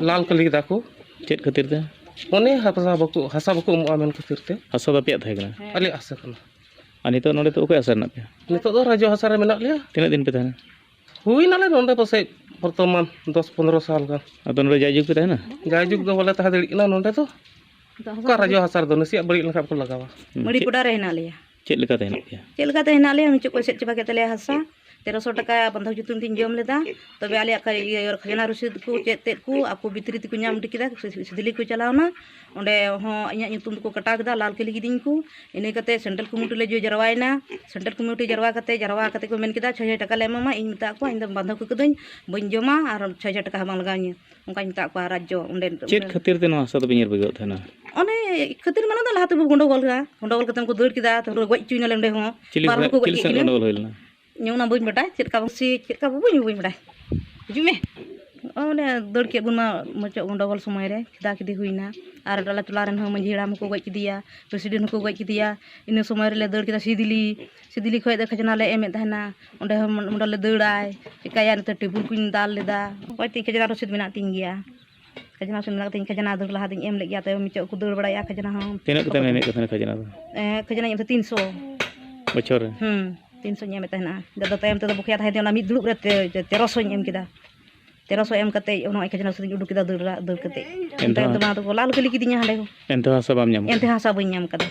ᱞᱟᱞ ᱠᱟᱹᱞᱤ ᱠᱮᱫᱟ ᱠᱚ᱾ ᱪᱮᱫ ᱠᱷᱟᱹᱛᱤᱨ ᱛᱮ? ᱚᱱᱮ ᱦᱟᱥᱟ ᱵᱟᱠᱚ, ᱦᱟᱥᱟ ᱵᱟᱠᱚ ᱮᱢᱚᱜᱼᱟ ᱢᱮᱱ ᱠᱷᱟᱹᱛᱤᱨ ᱛᱮ᱾ ᱦᱟᱥᱟ ᱫᱚ ᱟᱯᱮᱭᱟᱜ ᱛᱟᱦᱮᱸ ᱠᱟᱱᱟ? ᱟᱞᱮᱭᱟᱜ ᱦᱟᱥᱟ ᱠᱟᱱᱟ᱾ ᱟᱨ ᱱᱤᱛᱚᱜ ᱱᱚᱰᱮ ᱫᱚ ᱚᱠᱚᱭ ᱦᱟᱥᱟ ᱨᱮ ᱢᱮᱱᱟᱜ ᱯᱮᱭᱟ? ᱱᱤᱛᱚᱜ ᱫᱚ ᱨᱟᱡᱽᱭᱚ ᱦᱟᱥᱟ ᱨᱮ ᱢᱮᱱᱟᱜ ᱞᱮᱭᱟ᱾ ᱛᱤᱱᱟᱹᱜ ᱫᱤᱱ ᱯᱮ ᱛᱟᱦᱮᱱᱟ? ᱦᱩᱭ ᱱᱟᱞᱮ ᱱᱚᱰᱮ ᱯᱟᱥᱮᱡ ᱵᱚᱨᱛᱚᱢᱟᱱ ᱫᱚᱥ ᱯᱚᱱᱨᱚ ᱥᱟᱞ ᱜᱟᱱ᱾ ᱟᱫᱚ ᱱᱚᱰᱮ ᱡᱟᱭᱡᱩᱜᱽ ᱯᱮ ᱛᱟᱦᱮᱱᱟ? ᱡᱟᱭᱡᱩᱜᱽ ᱫᱚ ᱵᱟᱞᱮ ᱛᱟᱦᱮᱸ ᱫᱟᱲᱮᱭᱟᱜ ᱠᱟᱱᱟ ᱱᱚᱰᱮ ᱫᱚ᱾ ᱚᱠᱟ ᱨᱟᱡᱽᱭᱚ ᱦᱟᱥᱟ ᱨᱮᱫᱚ ᱱᱟᱥᱮᱭᱟᱜ ᱵᱟᱹᱲᱤᱡ ᱞᱮᱱᱠᱷᱟᱱ ᱠᱚ ᱞᱟᱜᱟᱣᱟ᱾ ᱦᱩᱸ, ᱢᱟᱹᱲᱤ ᱪᱮᱫ, ᱯᱚᱰᱟ ᱨᱮ ᱦᱮᱱᱟᱜ ᱞᱮᱭᱟ᱾ ᱪᱮᱫ ᱞᱮᱠᱟᱛᱮ ᱦᱮᱱᱟᱜ ᱯᱮᱭᱟ? ᱪᱮᱫ ᱞᱮᱠᱟᱛᱮ ᱦᱮᱱᱟᱜ ᱞᱮᱭᱟ? ᱢᱩᱪᱟᱹᱫ ᱠᱚ ᱮᱥᱮᱫ ᱪᱟᱵᱟ ᱠᱮᱫ ᱛᱟᱞᱮᱭᱟ ᱦᱟᱥᱟ᱾ ᱛᱮᱨᱚᱥᱚ ᱴᱟᱠᱟ ᱵᱚᱱᱫᱷᱚᱠ ᱧᱩᱛᱩᱢ ᱛᱤᱧ ᱡᱚᱢ ᱞᱮᱫᱟ᱾ ᱛᱚᱵᱮ ᱟᱞᱮᱭᱟᱜ ᱠᱷᱟ-, ᱤᱭᱟᱹ, ᱠᱷᱟᱡᱽᱱᱟ ᱨᱚᱥᱤᱫ ᱠᱚ ᱪᱮᱫ ᱛᱮᱫ ᱠᱚ ᱟᱠᱚ ᱵᱷᱤᱛᱨᱤ ᱛᱮᱠᱚ ᱧᱟᱢ ᱤᱫᱤ ᱠᱮᱫᱟ, ᱥᱤ-, ᱥᱤᱫᱷᱤᱞᱤ ᱠᱚ ᱪᱟᱞᱟᱣᱱᱟ᱾ ᱚᱸᱰᱮ ᱦᱚᱸ ᱤᱧᱟᱹᱜ ᱧᱩᱛᱩᱢ ᱫᱚᱠᱚ ᱠᱟᱴᱟᱣ ᱠᱮᱫᱟ, ᱞᱟᱞ ᱠᱟᱹᱞᱤ ᱠᱤᱫᱤᱧ ᱠᱚ᱾ ᱤᱱᱟᱹ ᱠᱟᱛᱮ ᱥᱮᱱᱴᱨᱟᱞ ᱠᱚᱢᱤᱴᱤ ᱞᱮ ᱡᱚ-, ᱡᱟᱨᱣᱟᱭᱮᱱᱟ᱾ ᱥᱮᱱᱴᱨᱟᱞ ᱠᱚᱢᱤᱴᱤ ᱡᱟᱨᱣᱟ ᱠᱟᱛᱮ, ᱡᱟᱨᱣᱟ ᱠᱟᱛᱮ ᱠᱚ ᱢᱮᱱ ᱠᱮᱫᱟ, "ᱪᱷᱚᱭ ᱦᱟᱡᱟᱨ ᱴᱟᱠᱟ ᱞᱮ ᱮᱢᱟᱢᱟ, ᱤᱧ ᱢᱮᱛᱟᱜ ᱠᱚᱣᱟ, ᱤᱧ ᱫᱚ ᱵᱟᱱᱫᱷᱚᱠ ᱠᱟᱹᱫᱟᱹᱧ, ᱵᱟᱹᱧ ᱡᱚᱢᱟ ᱟᱨ ᱪᱷᱚᱭ ᱦᱟᱡᱟᱨ ᱴᱟᱠᱟ ᱦᱚᱸ ᱵᱟᱝ ᱞᱟᱜᱟᱣ ᱤᱧᱟᱹ", ᱚᱱᱠᱟᱧ ᱢᱮᱛᱟᱜ ᱠᱚᱣᱟ ᱨᱟᱡᱽᱡᱚ ᱚᱸᱰᱮ᱾ ᱪᱮᱫ ᱠᱷᱟᱹᱛᱤᱨ ᱛᱮ ᱱᱚᱣᱟ ᱦᱟᱥᱟ ᱫᱚᱯᱮ ᱧᱤᱨ ᱵᱟᱹᱜᱤᱭᱟᱜ ᱛᱟᱦᱮᱱᱟ? ᱚᱱᱮ ᱠᱷᱟᱹᱛᱤᱨ ᱢᱟᱱᱮ ᱫᱚ ᱞᱟᱦᱟ ᱛᱮᱵᱚ ᱜᱚᱱᱰᱚᱜᱳᱞ ᱠᱮᱫᱟ, ᱜᱚᱱᱰᱚᱜᱳᱞ ᱠᱟᱛᱮ ᱠᱚ ᱫᱟᱹᱲ ᱠᱮᱫᱟ, ᱛᱟᱨᱯᱚᱨᱮ ᱜᱚᱡ ᱦᱚᱪᱚᱭ ᱱᱟᱞᱮ ᱚᱸᱰᱮ ᱦᱚᱸ᱾ ᱪᱤᱞᱤ ᱵᱟᱨ ᱦᱚᱲ ᱥᱟᱞᱟᱜ, ᱠᱚ ᱜᱚᱡ ᱪᱤᱞᱤ ᱠᱮᱫ ᱥᱟᱞᱟᱜ ᱠᱤᱱᱟ᱾ ᱜᱚᱱᱰᱚᱜᱳᱞ ᱦᱩᱭ ᱞᱮᱱᱟ? ᱤᱧ ᱚᱱᱟ ᱵᱟᱹᱧ ᱵᱟᱰᱟᱭ, ᱪᱮᱫ ᱞᱮᱠᱟ ᱵᱚ-, ᱥᱮ ᱪᱮᱫ ᱞᱮᱠᱟ ᱵᱟᱵᱩ, ᱤᱧ ᱦᱚᱸ ᱵᱟᱹᱧ ᱵᱟᱰᱟᱭ᱾ ᱦᱤᱡᱩᱜ ᱢᱮ᱾ ᱚᱱᱮ ᱫᱟᱹᱲ ᱠᱮᱫ ᱵᱚᱱ ᱢᱟ ᱢᱚᱪᱚᱜ ᱜᱚᱱᱰᱚᱜᱳᱞ ᱥᱚᱢᱚᱭ ᱨᱮ ᱠᱷᱮᱫᱟ ᱠᱷᱮᱫᱤ ᱦᱩᱭᱱᱟ᱾ ᱟᱨ ᱟᱞᱮ ᱴᱚᱞᱟ ᱨᱮᱱ ᱦᱚᱸ ᱢᱟᱹᱡᱷᱤ ᱦᱟᱲᱟᱢ ᱦᱚᱸᱠᱚ ᱜᱚᱡ ᱠᱮᱫᱮᱭᱟ, ᱯᱨᱮᱥᱤᱰᱮᱱᱴ ᱦᱚᱸᱠᱚ ᱜᱚᱡ ᱠᱮᱫᱮᱭᱟ᱾ ᱤᱱᱟᱹ ᱥᱚᱢᱚᱭ ᱨᱮᱞᱮ ᱫᱟᱹᱲ ᱠᱮᱫᱟ ᱥᱤᱫᱤᱞᱤ, ᱥᱤᱫᱤᱞᱤ ᱠᱷᱚᱡ ᱫᱚ ᱠᱷᱟᱡᱽᱱᱟ ᱞᱮ ᱮᱢᱮᱫ ᱛᱟᱦᱮᱱᱟ᱾ ᱚᱸᱰᱮ ᱦᱚᱸ ᱢᱚ-, ᱢᱚᱰᱚᱞ ᱞᱮ ᱫᱟᱹᱲᱟᱭ, ᱪᱤᱠᱟᱹᱭᱟ ᱱᱤᱛᱚᱜ ᱴᱮᱵᱩᱞ ᱠᱚᱧ ᱫᱟᱞ ᱞᱮᱫᱟ᱾ ᱚᱠᱚᱭ ᱛᱤᱧ ᱠᱷᱟᱡᱽᱱᱟ ᱨᱚᱥᱤᱫ ᱢᱮᱱᱟᱜ ᱛᱤᱧ ᱜᱮᱭᱟ᱾ ᱠᱷᱟᱡᱽᱱᱟ ᱨᱚᱥᱤᱫ ᱢᱮᱱᱟᱜ ᱛᱤᱧ, ᱠᱷᱟᱡᱽᱱᱟ ᱫᱟᱹᱲ ᱞᱟᱦᱟ ᱫᱚᱧ ᱮᱢ ᱞᱮᱫ ᱜᱮᱭᱟ, ᱛᱟᱭᱚᱢ ᱢᱤᱪᱚᱜ ᱠᱚ ᱫᱟᱹᱲ ᱵᱟᱲᱟᱭᱟ ᱠᱷᱟᱡᱽᱱᱟ ᱦᱚᱸ᱾ ᱛᱤᱱᱟᱹᱜ ᱠᱟᱛᱮᱢ ᱮᱢᱮᱫ ᱠᱚ ᱛᱟᱦᱮᱱᱟ ᱠᱷᱟᱡᱽᱱᱟ ᱫᱚ? ᱮᱸ, ᱠᱷᱟᱡᱽᱱᱟᱧ ᱮᱢ ᱛᱟᱦᱮᱸ ᱛᱤᱱᱥᱚ᱾ ᱵᱚᱪᱷᱚᱨ ᱨᱮ? ᱦᱩᱸ, ᱛᱤᱱᱥᱚᱧ ᱮᱢᱮᱫ ᱛᱟᱦᱮᱱᱟ᱾ ᱟᱫᱚ ᱛᱟᱭᱚᱢ ᱛᱮᱫᱚ ᱵᱚᱠᱮᱭᱟ ᱛᱟᱦᱮᱸ ᱛᱮ ᱚᱱᱟ ᱢᱤᱫ ᱫᱩᱲᱩᱵ ᱨᱮ ᱛᱮ-, ᱛᱮᱨᱚᱥᱚᱧ ᱮᱢ ᱠᱮᱫᱟ᱾ ᱛᱮᱨᱚᱥᱚ ᱮᱢ ᱠᱟᱛᱮ ᱚᱱᱟ ᱠᱷᱟᱡᱽᱱᱟ ᱥᱩᱫᱷᱟᱹᱧ ᱩᱰᱩᱠ ᱠᱮᱫᱟ, ᱫᱟᱹᱲ ᱨᱟᱜ ᱫᱟᱹᱲ ᱠᱟᱛᱮ᱾ ᱮᱱᱛᱮ ᱮᱱᱛᱮ ᱦᱚᱸ ᱫᱚ ᱢᱟ ᱛᱟᱠᱚ ᱞᱟᱞ ᱠᱟᱹᱞᱤ ᱠᱤᱫᱤᱧᱟ ᱦᱟᱸᱰᱮ ᱦᱚᱸ᱾ ᱮᱱᱛᱮ ᱦᱚᱸ ᱦᱟᱥᱟ ᱵᱟᱢ ᱧᱟᱢ ᱮᱱᱛᱮ ᱠᱟᱫᱟ? ᱦᱚᱸ ᱦᱟᱥᱟ ᱵᱟᱹᱧ ᱧᱟᱢ ᱠᱟᱫᱟ᱾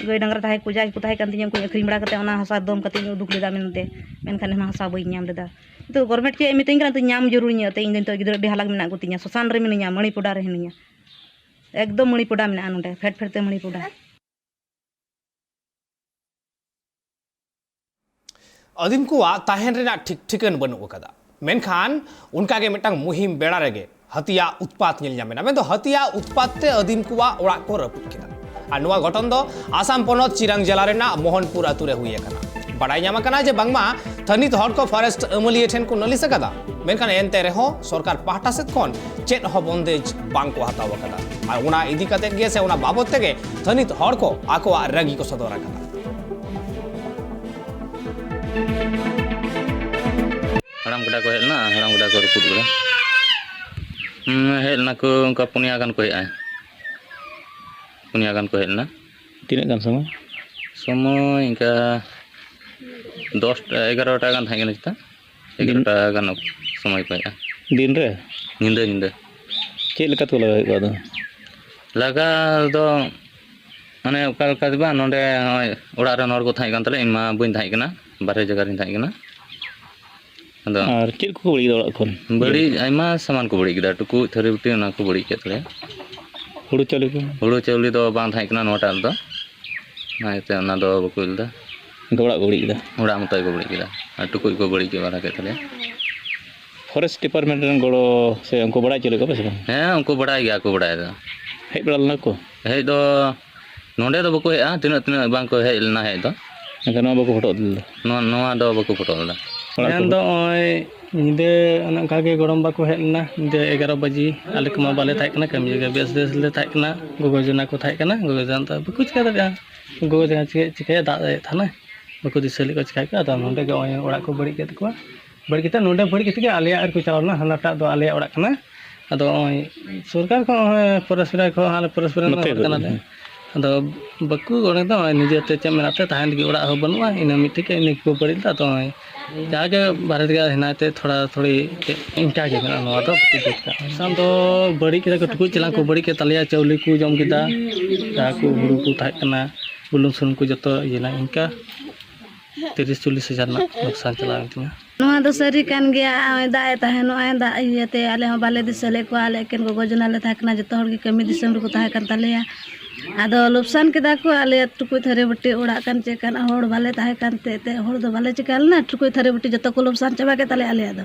ᱜᱟᱹᱭ ᱰᱟᱝᱨᱟ ᱛᱟᱦᱮᱸ ᱠᱚ ᱡᱟᱦᱟᱸᱭ ᱠᱚ ᱛᱟᱦᱮᱸ ᱠᱟᱱ ᱛᱤᱧᱟᱹ, ᱩᱱᱠᱩᱧ ᱟᱹᱠᱷᱨᱤᱧ ᱵᱟᱲᱟ ᱠᱟᱛᱮ ᱚᱱᱟ ᱦᱟᱥᱟ ᱫᱚᱢ ᱠᱟᱛᱮ ᱤᱧ ᱩᱰᱩᱠ ᱞᱮᱫᱟ ᱢᱮᱱᱛᱮ, ᱢᱮᱱᱠᱷᱟᱱ ᱚᱱᱟ ᱦᱟᱥᱟ ᱵᱟᱹᱧ ᱧᱟᱢ ᱞᱮᱫᱟ᱾ ᱱᱤᱛᱚᱜ ᱜᱚᱨᱢᱮᱱᱴ ᱪᱮᱫ ᱮ ᱢᱤᱛᱟᱹᱧ ᱠᱟᱱᱟ, ᱛᱚ ᱧᱟᱢ ᱡᱟᱹᱨᱩᱲᱤᱧᱟᱹ, ᱛᱚ ᱤᱧ ᱫᱚ ᱱᱤᱛᱚᱜ ᱜᱤᱫᱽᱨᱟᱹ ᱟᱹᱰᱤ ᱦᱟᱞᱟᱠ ᱢᱮᱱᱟᱜ ᱠᱚᱛᱤᱧᱟ, ᱥᱚᱥᱟᱱ ᱨᱮ ᱢᱤᱱᱟᱹᱧᱟ, ᱢᱟᱹᱲᱤᱯᱚᱰᱟ ᱨᱮ ᱦᱤᱱᱟᱹᱧᱟ᱾ ᱮᱠᱫᱚᱢ ᱢᱟᱹᱲᱤᱯᱚᱰᱟ ᱢᱮᱱᱟᱜᱼᱟ ᱱᱚᱰᱮ, ᱯᱷᱮᱰ ᱯᱷᱮᱰ ᱛᱮ ᱢᱟᱹᱲᱤᱯᱚᱰᱟ᱾ ᱟᱹᱫᱤᱢ ᱠᱚᱣᱟᱜ ᱛᱟᱦᱮᱱ ᱨᱮᱱᱟᱜ ᱴᱷᱤᱠ ᱴᱷᱤᱠᱟᱹᱱ ᱵᱟᱹᱱᱩᱜ ᱟᱠᱟᱫᱟ᱾ ᱢᱮᱱᱠᱷᱟᱱ ᱚᱱᱠᱟᱜᱮ ᱢᱤᱫᱴᱟᱝ ᱢᱩᱦᱤᱢ ᱵᱮᱲᱟ ᱨᱮᱜᱮ ᱦᱟᱹᱛᱤᱭᱟᱜ ᱩᱛᱯᱟᱛ ᱧᱮᱞ ᱧᱟᱢ ᱮᱱᱟ᱾ ᱢᱮᱱᱫᱚ ᱦᱟᱹᱛᱤᱭᱟᱜ ᱩᱛᱯᱟᱛ ᱛᱮ ᱟᱹᱫᱤᱢ ᱠᱚᱣᱟᱜ ᱚᱲᱟᱜ ᱠᱚ ᱨᱟᱹᱯᱩᱫ ᱠᱮᱫᱟ᱾ ᱟᱨ ᱱᱚᱣᱟ ᱜᱷᱚᱴᱚᱱ ᱫᱚ ᱟᱥᱟᱢ ᱯᱚᱱᱚᱛ ᱪᱤᱨᱟᱝ ᱡᱮᱞᱟ ᱨᱮᱱᱟᱜ ᱢᱳᱦᱚᱱᱯᱩᱨ ᱟᱹᱛᱩ ᱨᱮ ᱦᱩᱭ ᱟᱠᱟᱱᱟ᱾ ᱵᱟᱰᱟᱭ ᱧᱟᱢ ᱟᱠᱟᱱᱟ ᱡᱮ ᱵᱟᱝᱢᱟ ᱛᱷᱟᱹᱱᱤᱛ ᱦᱚᱲ ᱠᱚ ᱯᱷᱚᱨᱮᱥᱴ ᱟᱹᱢᱟᱹᱞᱤᱭᱟᱹ ᱴᱷᱮᱱ ᱠᱚ ᱱᱟᱹᱞᱤᱥ ᱟᱠᱟᱫᱟ, ᱢᱮᱱᱠᱷᱟᱱ ᱮᱱᱛᱮ ᱨᱮᱦᱚᱸ ᱥᱚᱨᱠᱟᱨ ᱯᱟᱦᱴᱟ ᱥᱮᱫ ᱠᱷᱚᱱ ᱪᱮᱫ ᱦᱚᱸ ᱵᱚᱱᱫᱮᱡᱽ ᱵᱟᱝ ᱠᱚ ᱦᱟᱛᱟᱣ ᱟᱠᱟᱫᱟ᱾ ᱟᱨ ᱚᱱᱟ ᱤᱫᱤ ᱠᱟᱛᱮᱫ ᱜᱮ ᱥᱮ ᱚᱱᱟ ᱵᱟᱵᱚᱫ ᱛᱮᱜᱮ ᱛᱷᱟᱹᱱᱤᱛ ᱦᱚᱲ ᱠᱚ ᱟᱠᱚᱣᱟᱜ ᱨᱟᱹᱜᱤ ᱠᱚ ᱥᱚᱫᱚᱨ ᱟᱠᱟᱫᱟ᱾ ᱦᱟᱲᱟᱢ ᱠᱟᱰᱟ ᱠᱚ ᱦᱮᱡ ᱞᱮᱱᱟ, ᱦᱟᱲᱟᱢ ᱠᱟᱰᱟ ᱠᱚ ᱨᱟᱹᱯᱩᱫ ᱠᱮᱫᱟ᱾ ᱦᱩᱸ, ᱦᱮᱡ ᱞᱮᱱᱟ ᱠᱚ, ᱚᱱᱠᱟ ᱯᱩᱱᱭᱟ ᱜᱟᱱ ᱠᱚ ᱦᱮᱡ ᱮᱱᱟ, ᱯᱩᱱᱭᱟ ᱜᱟᱱ ᱠᱚ ᱦᱮᱡ ᱞᱮᱱᱟ᱾ ᱛᱤᱱᱟᱹᱜ ᱜᱟᱱ ᱥᱚᱢᱚᱭ? ᱥᱚᱢᱚᱭ ᱤᱱᱠᱟ ᱫᱚᱥᱴᱟ ᱮᱜᱟᱨᱚᱴᱟ ᱜᱟᱱ ᱛᱟᱦᱮᱸ ᱠᱟᱱᱟ ᱪᱮᱛᱟ, ᱮᱜᱟᱨᱚᱴᱟ ᱜᱟᱱ ᱥᱚᱢᱚᱭ ᱠᱚ ᱦᱮᱡ ᱮᱱᱟ᱾ ᱫᱤᱱ ᱨᱮ? ᱧᱤᱫᱟᱹ, ᱧᱤᱫᱟᱹ᱾ ᱪᱮᱫ ᱞᱮᱠᱟ ᱛᱮᱠᱚ ᱞᱟᱜᱟᱣᱮᱫ ᱠᱚᱣᱟ ᱟᱫᱚ? ᱞᱟᱜᱟ ᱫᱚ ᱢᱟᱱᱮ ᱚᱠᱟ ᱞᱮᱠᱟ ᱫᱚ ᱵᱟᱝ, ᱱᱚᱰᱮ ᱱᱚᱜᱼᱚᱭ ᱚᱲᱟᱜ ᱨᱮᱱ ᱦᱚᱲ ᱠᱚ ᱛᱟᱦᱮᱸ ᱠᱟᱱ ᱛᱟᱞᱮᱭᱟ, ᱤᱧ ᱢᱟ ᱵᱟᱹᱧ ᱛᱟᱦᱮᱸ ᱠᱟᱱᱟ, ᱵᱟᱨᱦᱮ ᱡᱟᱭᱜᱟ ᱨᱤᱧ ᱛᱟᱦᱮᱸ ᱠᱟᱱᱟ᱾ ᱟᱫᱚ ᱟᱨ ᱪᱮᱫ ᱠᱚᱠᱚ ᱵᱟᱹᱲᱤᱡ ᱠᱮᱫᱟ ᱚᱲᱟᱜ ᱠᱷᱚᱱ? ᱵᱟᱹᱲᱤᱡ ᱟᱭᱢᱟ ᱥᱟᱢᱟᱱ ᱠᱚ ᱵᱟᱹᱲᱤᱡ ᱠᱮᱫᱟ, ᱴᱩᱠᱩᱡ ᱛᱷᱟᱹᱨᱤ ᱵᱟᱹᱴᱤ ᱚᱱᱟ ᱠᱚ ᱵᱟᱹᱲᱤᱡ ᱠᱮᱫ ᱛᱟᱞᱮᱭᱟ᱾ ᱦᱩᱲᱩ ᱪᱟᱣᱞᱮ ᱠᱚ? ᱦᱩᱲᱩ ᱪᱟᱣᱞᱮ ᱫᱚ ᱵᱟᱝ ᱛᱟᱦᱮᱸ ᱠᱟᱱᱟ ᱱᱚᱣᱟᱴᱟᱜ ᱨᱮᱫᱚ, ᱚᱱᱟ ᱤᱭᱟᱹᱛᱮ ᱚᱱᱟ ᱫᱚ ᱵᱟᱠᱚ ᱤᱫᱤ ᱞᱮᱫᱟ᱾ ᱮᱱᱠᱷᱟᱱ ᱚᱲᱟᱜ ᱠᱚ ᱵᱟᱹᱲᱤᱡ ᱠᱮᱫᱟ? ᱚᱲᱟᱜ ᱢᱚᱛᱚᱡ ᱠᱚ ᱵᱟᱹᱲᱤᱡ ᱠᱮᱫᱟ ᱟᱨ ᱴᱩᱠᱩᱡ ᱠᱚ ᱵᱟᱹᱲᱤᱡ ᱠᱮᱫ ᱵᱟᱲᱟ ᱠᱮᱫ ᱛᱟᱞᱮᱭᱟ᱾ ᱯᱷᱚᱨᱮᱥᱴ ᱰᱤᱯᱟᱨᱴᱢᱮᱱᱴ ᱨᱮᱱ ᱜᱚᱲᱚ ᱥᱮ ᱩᱱᱠᱩ ᱵᱟᱲᱟᱭ ᱦᱚᱪᱚ ᱞᱮᱫ ᱠᱚᱣᱟ ᱯᱮ ᱥᱮ ᱵᱟᱝ? ᱦᱮᱸ, ᱩᱱᱠᱩ ᱵᱟᱲᱟᱭ ᱜᱮᱭᱟ ᱠᱚ, ᱵᱟᱲᱟᱭ ᱫᱚ᱾ ᱦᱮᱡ ᱵᱟᱲᱟ ᱞᱮᱱᱟ ᱠᱚ? ᱦᱮᱡ ᱫᱚ ᱱᱚᱸᱰᱮ ᱫᱚ ᱵᱟᱠᱚ ᱦᱮᱡᱼᱟ, ᱛᱤᱱᱟᱹᱜ ᱛᱤᱱᱟᱹᱜ ᱵᱟᱝ ᱠᱚ ᱦᱮᱡ ᱞᱮᱱᱟ ᱦᱮᱡ ᱫᱚ᱾ ᱮᱱᱠᱷᱟᱱ ᱱᱚᱣᱟ ᱵᱟᱠᱚ ᱯᱷᱳᱴᱳ ᱤᱫᱤ ᱞᱮᱫᱟ? ᱱᱚᱣᱟ ᱱᱚᱣᱟ ᱫᱚ ᱵᱟᱠᱚ ᱯᱷᱳᱴᱳ ᱞᱮᱫᱟ᱾ ᱚᱲᱟᱜ ᱠᱚ ᱢᱮᱱ ᱫᱚ ᱱᱚᱜᱼᱚᱭ ᱧᱤᱫᱟᱹ ᱚᱱᱮ ᱚᱱᱠᱟ ᱜᱮ ᱜᱚᱲᱚᱢ ᱵᱟ ᱠᱚ ᱦᱮᱡ ᱞᱮᱱᱟ, ᱧᱤᱫᱟᱹ ᱮᱜᱟᱨᱚ ᱵᱟᱡᱮ᱾ ᱟᱞᱮ ᱠᱚᱢᱟ ᱵᱟᱞᱮ ᱛᱟᱦᱮᱸ ᱠᱟᱱᱟ, ᱠᱟᱹᱢᱤ ᱡᱟᱭᱜᱟ ᱵᱮᱥ ᱵᱮᱥ ᱞᱮ ᱛᱟᱦᱮᱸ ᱠᱟᱱᱟ᱾ ᱜᱚᱜᱚ ᱡᱚᱱᱟ ᱠᱚ ᱛᱟᱦᱮᱸ ᱠᱟᱱᱟ, ᱜᱚᱜᱚ ᱡᱚᱱᱟ ᱫᱚ ᱵᱟᱠᱚ ᱪᱤᱠᱟᱹ ᱫᱟᱲᱮᱭᱟᱜᱼᱟ᱾ ᱜᱚᱜᱚ ᱡᱟᱦᱟᱸ ᱪᱤᱠᱟᱹ ᱪᱤᱠᱟᱹᱭᱟ, ᱫᱟᱜ ᱮᱫ ᱛᱟᱦᱮᱱᱟ, ᱵᱟᱠᱚ ᱫᱤᱥᱟᱹ ᱞᱮᱫ ᱠᱚᱣᱟ ᱪᱤᱠᱟᱹ ᱠᱚ᱾ ᱟᱫᱚ ᱱᱚᱸᱰᱮ ᱜᱮ ᱱᱚᱜᱼᱚᱭ ᱚᱲᱟᱜ ᱠᱚ ᱵᱟᱹᱲᱤᱡ ᱠᱮᱫ ᱛᱟᱠᱚᱣᱟ᱾ ᱵᱟᱹᱲᱤᱡ ᱠᱟᱛᱮ ᱱᱚᱸᱰᱮ ᱵᱟᱹᱲᱤᱡ ᱠᱟᱛᱮ ᱜᱮ ᱟᱞᱮᱭᱟᱜ ᱨᱮᱠᱚ ᱪᱟᱞᱟᱣ ᱞᱮᱱᱟ, ᱦᱟᱱᱟᱴᱟᱜ ᱫᱚ ᱟᱞᱮᱭᱟᱜ ᱚᱲᱟᱜ ᱠᱟᱱᱟ᱾ ᱟᱫᱚ ᱱᱚᱜᱼᱚᱭ ᱥᱚᱨᱠᱟᱨ ᱠᱷᱚᱱ, ᱱᱚᱜᱼᱚᱭ ᱯᱷᱚᱨᱮᱥᱴ ᱵᱤᱵᱷᱟᱜᱽ ᱠᱷᱚᱱ, ᱟᱞᱮ ᱯᱷᱚᱨᱮᱥᱴ ᱵᱤᱵᱷᱟᱜᱽ ᱱᱚᱛᱮ ᱨᱮᱱ ᱠᱚ ᱠᱟᱱᱟᱞᱮ᱾ ᱟᱫᱚ ᱵᱟᱠᱚ, ᱚᱸᱰᱮ ᱫᱚ ᱱᱚᱜᱼᱚᱭ ᱱᱤᱡᱮᱛᱮ ᱪᱮᱫ ᱢᱮᱱᱟᱜ ᱛᱮ ᱛᱟᱦᱮᱱ ᱞᱟᱹᱜᱤᱫ ᱚᱲᱟᱜ ᱦᱚᱸ ᱵᱟᱹᱱᱩᱜᱼᱟ, ᱤᱱᱟᱹ ᱢᱤᱫᱴᱮᱡ ᱜᱮ, ᱤᱱᱟᱹ ᱜᱮᱠᱚ ᱵᱟᱹᱲᱤᱡ ᱞᱮᱫᱟ᱾ ᱟᱫᱚ ᱱᱚᱜᱼᱚᱭ ᱡᱟᱜᱮ ᱵᱟᱦᱨᱮ ᱨᱮᱜᱮ ᱦᱮᱱᱟᱭ ᱛᱮ ᱛᱷᱚᱲᱟ ᱛᱷᱚᱲᱤ ᱮᱱᱛᱮᱫ ᱤᱱᱠᱟ ᱜᱮ ᱢᱮᱱᱟᱜᱼᱟ, ᱱᱚᱣᱟ ᱫᱚ ᱵᱟᱠᱚ ᱡᱩᱛ ᱠᱟᱜᱼᱟ᱾ ᱥᱟᱱᱟᱢ ᱫᱚ ᱵᱟᱹᱲᱤᱡ ᱠᱮᱫᱟ ᱠᱚ, ᱴᱩᱠᱩᱡ ᱪᱮᱞᱟᱝ ᱠᱚ ᱵᱟᱹᱲᱤᱡ ᱠᱮᱫ ᱛᱟᱞᱮᱭᱟ, ᱪᱟᱣᱞᱮ ᱠᱚ ᱡᱚᱢ ᱠᱮᱫᱟ, ᱡᱟᱦᱟᱸ ᱠᱚ ᱦᱩᱲᱩ ᱠᱚ ᱛᱟᱦᱮᱸ ᱠᱟᱱᱟ, ᱵᱩᱞᱩᱝ ᱥᱩᱱᱩᱢ ᱠᱚ ᱡᱚᱛᱚ ᱤᱭᱟᱹᱭᱮᱱᱟ, ᱤᱱᱠᱟ ᱛᱤᱨᱤᱥ ᱪᱚᱞᱞᱤᱥ ᱦᱟᱡᱟᱨ ᱨᱮᱱᱟᱜ ᱱᱩᱠᱥᱟᱱ ᱪᱟᱞᱟᱣᱮᱱ ᱛᱤᱧᱟ᱾ ᱱᱚᱣᱟ ᱫᱚ ᱥᱟᱹᱨᱤ ᱠᱟᱱ ᱜᱮᱭᱟ, ᱱᱚᱜᱼᱚᱭ ᱫᱟᱜ ᱮ ᱛᱟᱦᱮᱸ, ᱱᱚᱜᱼᱚᱭ ᱫᱟᱜ ᱤᱭᱟᱹᱛᱮ ᱟᱞᱮ ᱦᱚᱸ ᱵᱟᱞᱮ ᱫᱤᱥᱟᱹ ᱞᱮᱫ ᱠᱚᱣᱟ, ᱟᱞᱮ ᱮᱠᱮᱱ ᱜᱚᱜᱚ ᱡᱚᱱᱟ ᱞᱮ ᱛᱟᱦᱮᱸ ᱠᱟᱱᱟ, ᱡᱚᱛᱚ ᱦᱚᱲ ᱜᱮ ᱠᱟᱹᱢᱤ ᱫᱤᱥᱚᱢ ᱨᱮᱠᱚ ᱛᱟᱦᱮᱸ ᱠᱟᱱ ᱛᱟᱞᱮᱭᱟ᱾ ᱟᱫᱚ ᱞᱚᱯᱥᱟᱱ ᱠᱮᱫᱟ ᱠᱚ, ᱟᱞᱮᱭᱟᱜ ᱴᱩᱠᱩᱡ ᱛᱷᱟᱹᱨᱤ ᱵᱟᱹᱴᱤ ᱚᱲᱟᱜ ᱠᱟᱱ ᱪᱮᱫ ᱠᱟᱱ, ᱦᱚᱲ ᱵᱟᱞᱮ ᱛᱟᱦᱮᱸ ᱠᱟᱱ ᱛᱮ, ᱮᱱᱛᱮᱫ ᱦᱚᱲ ᱫᱚ ᱵᱟᱞᱮ ᱪᱤᱠᱟ ᱞᱮᱱᱟ, ᱴᱩᱠᱩᱡ ᱛᱷᱟᱹᱨᱤ ᱵᱟᱹᱴᱤ ᱡᱚᱛᱚ ᱠᱚ ᱞᱚᱯᱥᱟᱱ ᱪᱟᱵᱟ ᱠᱮᱫ ᱛᱟᱞᱮᱭᱟ ᱟᱞᱮᱭᱟᱜ ᱫᱚ᱾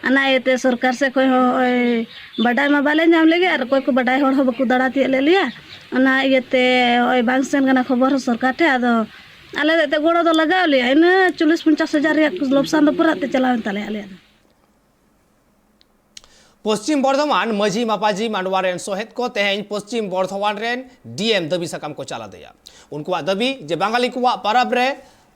ᱚᱱᱟ ᱤᱭᱟᱹᱛᱮ ᱥᱚᱨᱠᱟᱨ ᱥᱮᱫ ᱠᱷᱚᱱ ᱦᱚᱸ ᱱᱚᱜᱼᱚᱭ ᱵᱟᱰᱟᱭ ᱢᱟ ᱵᱟᱞᱮ ᱧᱟᱢ ᱞᱮᱜᱮ, ᱟᱨ ᱚᱠᱚᱭ ᱠᱚ ᱵᱟᱰᱟᱭ ᱦᱚᱲ ᱦᱚᱸ ᱵᱟᱠᱚ ᱫᱟᱬᱟ ᱛᱤᱭᱳᱜ ᱞᱮᱫ ᱞᱮᱭᱟ᱾ ᱚᱱᱟ ᱤᱭᱟᱹᱛᱮ ᱱᱚᱜᱼᱚᱭ ᱵᱟᱝ ᱥᱮᱱ ᱠᱟᱱᱟ ᱠᱷᱚᱵᱚᱨ ᱦᱚᱸ ᱥᱚᱨᱠᱟᱨ ᱴᱷᱮᱱ᱾ ᱟᱫᱚ ᱟᱞᱮ ᱫᱚ ᱮᱱᱛᱮᱫ ᱜᱚᱲᱚ ᱫᱚ ᱞᱟᱜᱟᱣ ᱞᱮᱭᱟ, ᱤᱱᱟᱹ ᱪᱚᱞᱞᱤᱥ ᱯᱚᱧᱪᱟᱥ ᱦᱟᱡᱟᱨ ᱨᱮᱭᱟᱜ ᱞᱚᱯᱥᱟᱱ ᱫᱚ ᱯᱩᱨᱟᱹ ᱛᱮ ᱪᱟᱞᱟᱣᱮᱱ ᱛᱟᱞᱮᱭᱟ ᱟᱞᱮᱭᱟᱜ ᱫᱚ᱾ ᱯᱚᱥᱪᱤᱢ ᱵᱚᱨᱫᱷᱚᱢᱟᱱ ᱢᱟᱹᱡᱷᱤ ᱢᱟᱯᱟᱡᱷᱤ ᱢᱟᱰᱣᱟ ᱨᱮᱱ ᱥᱚᱦᱮᱫ ᱠᱚ ᱛᱮᱦᱮᱧ ᱯᱚᱥᱪᱤᱢ ᱵᱚᱨᱫᱷᱚᱢᱟᱱ ᱨᱮᱱ ᱰᱤ ᱮᱢ ᱫᱟᱹᱵᱤ ᱥᱟᱠᱟᱢ ᱠᱚ ᱪᱟᱞ ᱟᱫᱮᱭᱟ᱾ ᱩᱱᱠᱩᱣᱟᱜ ᱫᱟᱹᱵᱤ ᱡᱮ ᱵᱟᱝᱜᱟᱞᱤ ᱠᱚᱣᱟᱜ ᱯᱟᱨᱟᱵᱽ ᱨᱮ,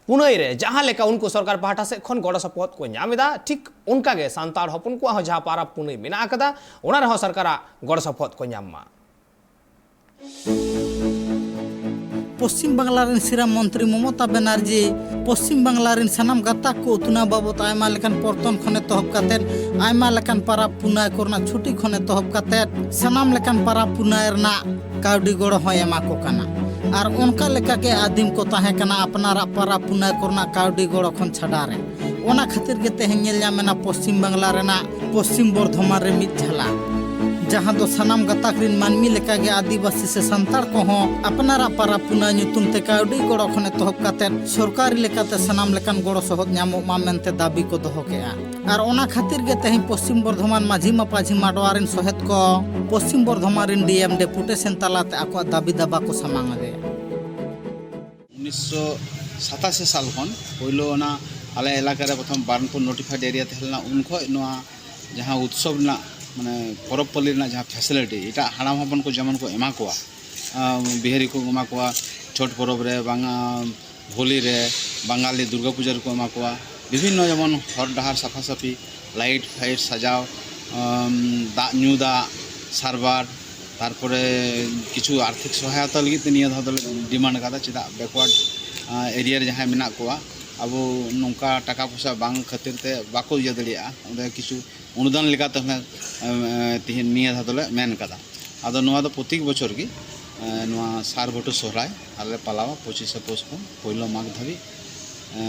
ᱯᱩᱱᱟᱹᱭ ᱨᱮ ᱡᱟᱦᱟᱸ ᱞᱮᱠᱟ ᱩᱱᱠᱩ ᱥᱚᱨᱠᱟᱨ ᱯᱟᱦᱴᱟ ᱥᱮᱫ ᱠᱷᱚᱱ ᱜᱚᱲᱚ ᱥᱚᱯᱚᱦᱚᱫ ᱠᱚ ᱧᱟᱢ ᱮᱫᱟ, ᱴᱷᱤᱠ ᱚᱱᱠᱟ ᱜᱮ ᱥᱟᱱᱛᱟᱲ ᱦᱚᱯᱚᱱ ᱠᱚᱣᱟᱜ ᱦᱚᱸ ᱡᱟᱦᱟᱸ ᱯᱟᱨᱟᱵᱽ ᱯᱩᱱᱟᱹᱭ ᱢᱮᱱᱟᱜ ᱟᱠᱟᱫᱟ, ᱚᱱᱟ ᱨᱮᱦᱚᱸ ᱥᱚᱨᱠᱟᱨᱟᱜ ᱜᱚᱲᱚ ᱥᱚᱯᱚᱦᱚᱫ ᱠᱚ ᱧᱟᱢ ᱢᱟ᱾ ᱯᱚᱥᱪᱤᱢ ᱵᱟᱝᱞᱟ ᱨᱮᱱ ᱥᱤᱨᱟᱹ ᱢᱚᱱᱛᱨᱤ ᱢᱚᱢᱚᱛᱟ ᱵᱮᱱᱟᱨᱡᱤ ᱯᱚᱥᱪᱤᱢ ᱵᱟᱝᱞᱟ ᱨᱮᱱ ᱥᱟᱱᱟᱢ ᱜᱟᱛᱟᱠ ᱠᱚ ᱩᱛᱱᱟᱹᱣ ᱵᱟᱵᱚᱛ ᱟᱭᱢᱟ ᱞᱮᱠᱟᱱ ᱯᱚᱨᱛᱚᱱ ᱠᱷᱚᱱ ᱮᱛᱚᱦᱚᱵ ᱠᱟᱛᱮᱫ, ᱟᱭᱢᱟ ᱞᱮᱠᱟᱱ ᱯᱟᱨᱟᱵᱽ ᱯᱩᱱᱟᱹᱭ ᱠᱚᱨᱮᱱᱟᱜ ᱪᱷᱩᱴᱤ ᱠᱷᱚᱱ ᱮᱛᱚᱦᱚᱵ ᱠᱟᱛᱮᱫ, ᱥᱟᱱᱟᱢ ᱞᱮᱠᱟᱱ ᱯᱟᱨᱟᱵᱽ ᱯᱩᱱᱟᱹᱭ ᱨᱮᱱᱟᱜ ᱠᱟᱹᱣᱰᱤ ᱜᱚᱲᱚ ᱦᱚᱸᱭ ᱮᱢᱟ ᱠᱚ ᱠᱟᱱᱟ᱾ ᱟᱨ ᱚᱱᱠᱟ ᱞᱮᱠᱟᱜᱮ ᱟᱹᱫᱤᱢ ᱠᱚ ᱛᱟᱦᱮᱸ ᱠᱟᱱᱟ ᱟᱯᱱᱟᱨᱟᱜ ᱯᱟᱨᱟᱵᱽ ᱯᱩᱱᱟᱹᱭ ᱠᱚᱨᱮᱱᱟᱜ ᱠᱟᱹᱣᱰᱤ ᱜᱚᱲᱚ ᱠᱷᱚᱱ ᱪᱷᱟᱰᱟ ᱨᱮ᱾ ᱚᱱᱟ ᱠᱷᱟᱹᱛᱤᱨ ᱜᱮ ᱛᱮᱦᱮᱧ ᱧᱮᱞ ᱧᱟᱢ ᱮᱱᱟ ᱯᱚᱥᱪᱤᱢ ᱵᱟᱝᱞᱟ ᱨᱮᱱᱟᱜ ᱯᱚᱥᱪᱤᱢ ᱵᱚᱨᱫᱷᱚᱢᱟᱱ ᱨᱮ ᱢᱤᱫ ᱡᱷᱟᱞᱟ, ᱡᱟᱦᱟᱸ ᱫᱚ ᱥᱟᱱᱟᱢ ᱜᱟᱛᱟᱠ ᱨᱮᱱ ᱢᱟᱹᱱᱢᱤ ᱞᱮᱠᱟᱜᱮ ᱟᱹᱫᱤᱵᱟᱹᱥᱤ ᱥᱮ ᱥᱟᱱᱛᱟᱲ ᱠᱚᱦᱚᱸ ᱟᱯᱱᱟᱨᱟᱜ ᱯᱟᱨᱟᱵᱽ ᱯᱩᱱᱟᱹᱭ ᱧᱩᱛᱩᱢ ᱛᱮ ᱠᱟᱹᱣᱰᱤ ᱜᱚᱲᱚ ᱠᱷᱚᱱ ᱮᱛᱚᱦᱚᱵ ᱠᱟᱛᱮᱫ ᱥᱚᱨᱠᱟᱨᱤ ᱞᱮᱠᱟᱛᱮ ᱥᱟᱱᱟᱢ ᱞᱮᱠᱟᱱ ᱜᱚᱲᱚ ᱥᱚᱦᱚᱫ ᱧᱟᱢᱚᱜ ᱢᱟ ᱢᱮᱱᱛᱮ ᱫᱟᱹᱵᱤ ᱠᱚ ᱫᱚᱦᱚ ᱠᱮᱫᱼᱟ᱾ ᱟᱨ ᱚᱱᱟ ᱠᱷᱟᱹᱛᱤᱨ ᱜᱮ ᱛᱮᱦᱮᱧ ᱯᱚᱥᱪᱤᱢ ᱵᱚᱨᱫᱷᱚᱢᱟᱱ ᱢᱟᱹᱡᱷᱤ ᱢᱟᱯᱟᱡᱷᱤ ᱢᱟᱰᱣᱟ ᱨᱮᱱ ᱥᱚᱦᱮᱫ ᱠᱚ ᱯᱚᱥᱪᱤᱢ ᱵᱚᱨᱫᱷᱚᱢᱟᱱ ᱨᱮᱱ ᱰᱤ ᱮᱢ ᱰᱮᱯᱩᱴᱮᱥᱚᱱ ᱛᱟᱞᱟᱛᱮ ᱟᱠᱚᱣᱟᱜ ᱫᱟᱹᱵᱤ ᱫᱟᱵᱟ ᱠᱚ ᱥᱟᱢᱟᱝ ᱟᱫᱮᱭᱟ᱾ ᱩᱱᱤᱥᱥᱚ ᱥᱟᱛᱟᱥᱤ ᱥᱟᱞ ᱠᱷᱚᱱ ᱯᱳᱭᱞᱳ ᱚᱱᱟ ᱟᱞᱮ ᱮᱞᱟᱠᱟ ᱨᱮ ᱯᱨᱚᱛᱷᱚᱢ ᱵᱟᱨᱱᱯᱩᱨ ᱱᱳᱴᱤᱯᱷᱟᱭᱰ ᱮᱨᱤᱭᱟ ᱛᱟᱦᱮᱸ ᱞᱮᱱᱟ, ᱩᱱ ᱠᱷᱚᱱ ᱱᱚᱣᱟ ᱡᱟᱦᱟᱸ ᱩᱛᱥᱚᱵ ᱨᱮᱱᱟᱜ, ᱢᱟᱱᱮ, ᱯᱚᱨᱚᱵᱽ ᱯᱟᱹᱞᱤ ᱨᱮᱱᱟᱜ ᱡᱟᱦᱟᱸ ᱯᱷᱮᱥᱤᱞᱤᱴᱤ ᱮᱴᱟᱜ ᱦᱟᱲᱟᱢ ᱦᱚᱯᱚᱱ ᱠᱚ ᱡᱮᱢᱚᱱ ᱠᱚ ᱮᱢᱟ ᱠᱚᱣᱟ, ᱟᱸ, ᱵᱤᱦᱟᱹᱨᱤ ᱠᱚ ᱮᱢᱟ ᱠᱚᱣᱟ, ᱪᱷᱚᱴ ᱯᱚᱨᱚᱵᱽ ᱨᱮ ᱵᱟᱝ, ᱟᱸ, ᱦᱳᱞᱤ ᱨᱮ, ᱵᱟᱝᱜᱟᱞᱤ ᱫᱩᱨᱜᱟ ᱯᱩᱡᱟᱹ ᱨᱮᱠᱚ ᱮᱢᱟ ᱠᱚᱣᱟ, ᱵᱤᱵᱷᱤᱱᱱᱚ ᱡᱮᱢᱚᱱ ᱦᱚᱨ ᱰᱟᱦᱟᱨ ᱥᱟᱯᱷᱟ ᱥᱟᱹᱯᱷᱤ, ᱞᱟᱭᱤᱴ ᱯᱷᱟᱭᱤᱴ ᱥᱟᱡᱟᱣ, ᱟᱸ, ᱫᱟᱜ ᱧᱩ ᱫᱟᱜ, ᱥᱟᱨᱵᱟᱨ, ᱛᱟᱨᱯᱚᱨᱮ ᱠᱤᱪᱷᱩ ᱟᱨᱛᱷᱤᱠ ᱥᱚᱦᱟᱭᱚᱛᱟ ᱞᱟᱹᱜᱤᱫ ᱛᱮ ᱱᱤᱭᱟᱹ ᱫᱷᱟᱣ ᱫᱚᱞᱮ ᱰᱤᱢᱟᱱᱰ ᱟᱠᱟᱫᱟ᱾ ᱪᱮᱫᱟᱜ ᱵᱮᱠᱣᱟᱨᱰ ᱮᱨᱤᱭᱟ ᱨᱮ ᱡᱟᱦᱟᱸᱭ ᱢᱮᱱᱟᱜ ᱠᱚᱣᱟ, ᱟᱵᱚ ᱱᱚᱝᱠᱟ ᱴᱟᱠᱟ ᱯᱚᱭᱥᱟ ᱵᱟᱝ ᱠᱷᱟᱹᱛᱤᱨ ᱛᱮ ᱵᱟᱠᱚ ᱤᱭᱟᱹ ᱫᱟᱲᱮᱭᱟᱜᱼᱟ᱾ ᱚᱸᱰᱮ ᱠᱤᱪᱷᱩ ᱚᱱᱩᱫᱟᱱ ᱞᱮᱠᱟᱛᱮ ᱦᱚᱸᱞᱮ ᱛᱮᱦᱮᱧ ᱱᱤᱭᱟᱹ ᱫᱷᱟᱣ ᱫᱚᱞᱮ ᱢᱮᱱ ᱠᱟᱫᱟ᱾ ᱟᱫᱚ ᱱᱚᱣᱟ ᱫᱚ ᱯᱨᱚᱛᱮᱠ ᱵᱚᱪᱷᱚᱨ ᱜᱮ ᱱᱚᱣᱟ ᱥᱟᱨ ᱵᱷᱟᱹᱴᱩ ᱥᱚᱦᱨᱟᱭ ᱟᱞᱮ ᱯᱟᱞᱟᱣᱟ ᱯᱚᱸᱪᱤᱥᱮ ᱯᱳᱥ ᱠᱷᱚᱱ ᱯᱳᱭᱞᱳ ᱢᱟᱜᱽ ᱫᱷᱟᱹᱵᱤᱡ᱾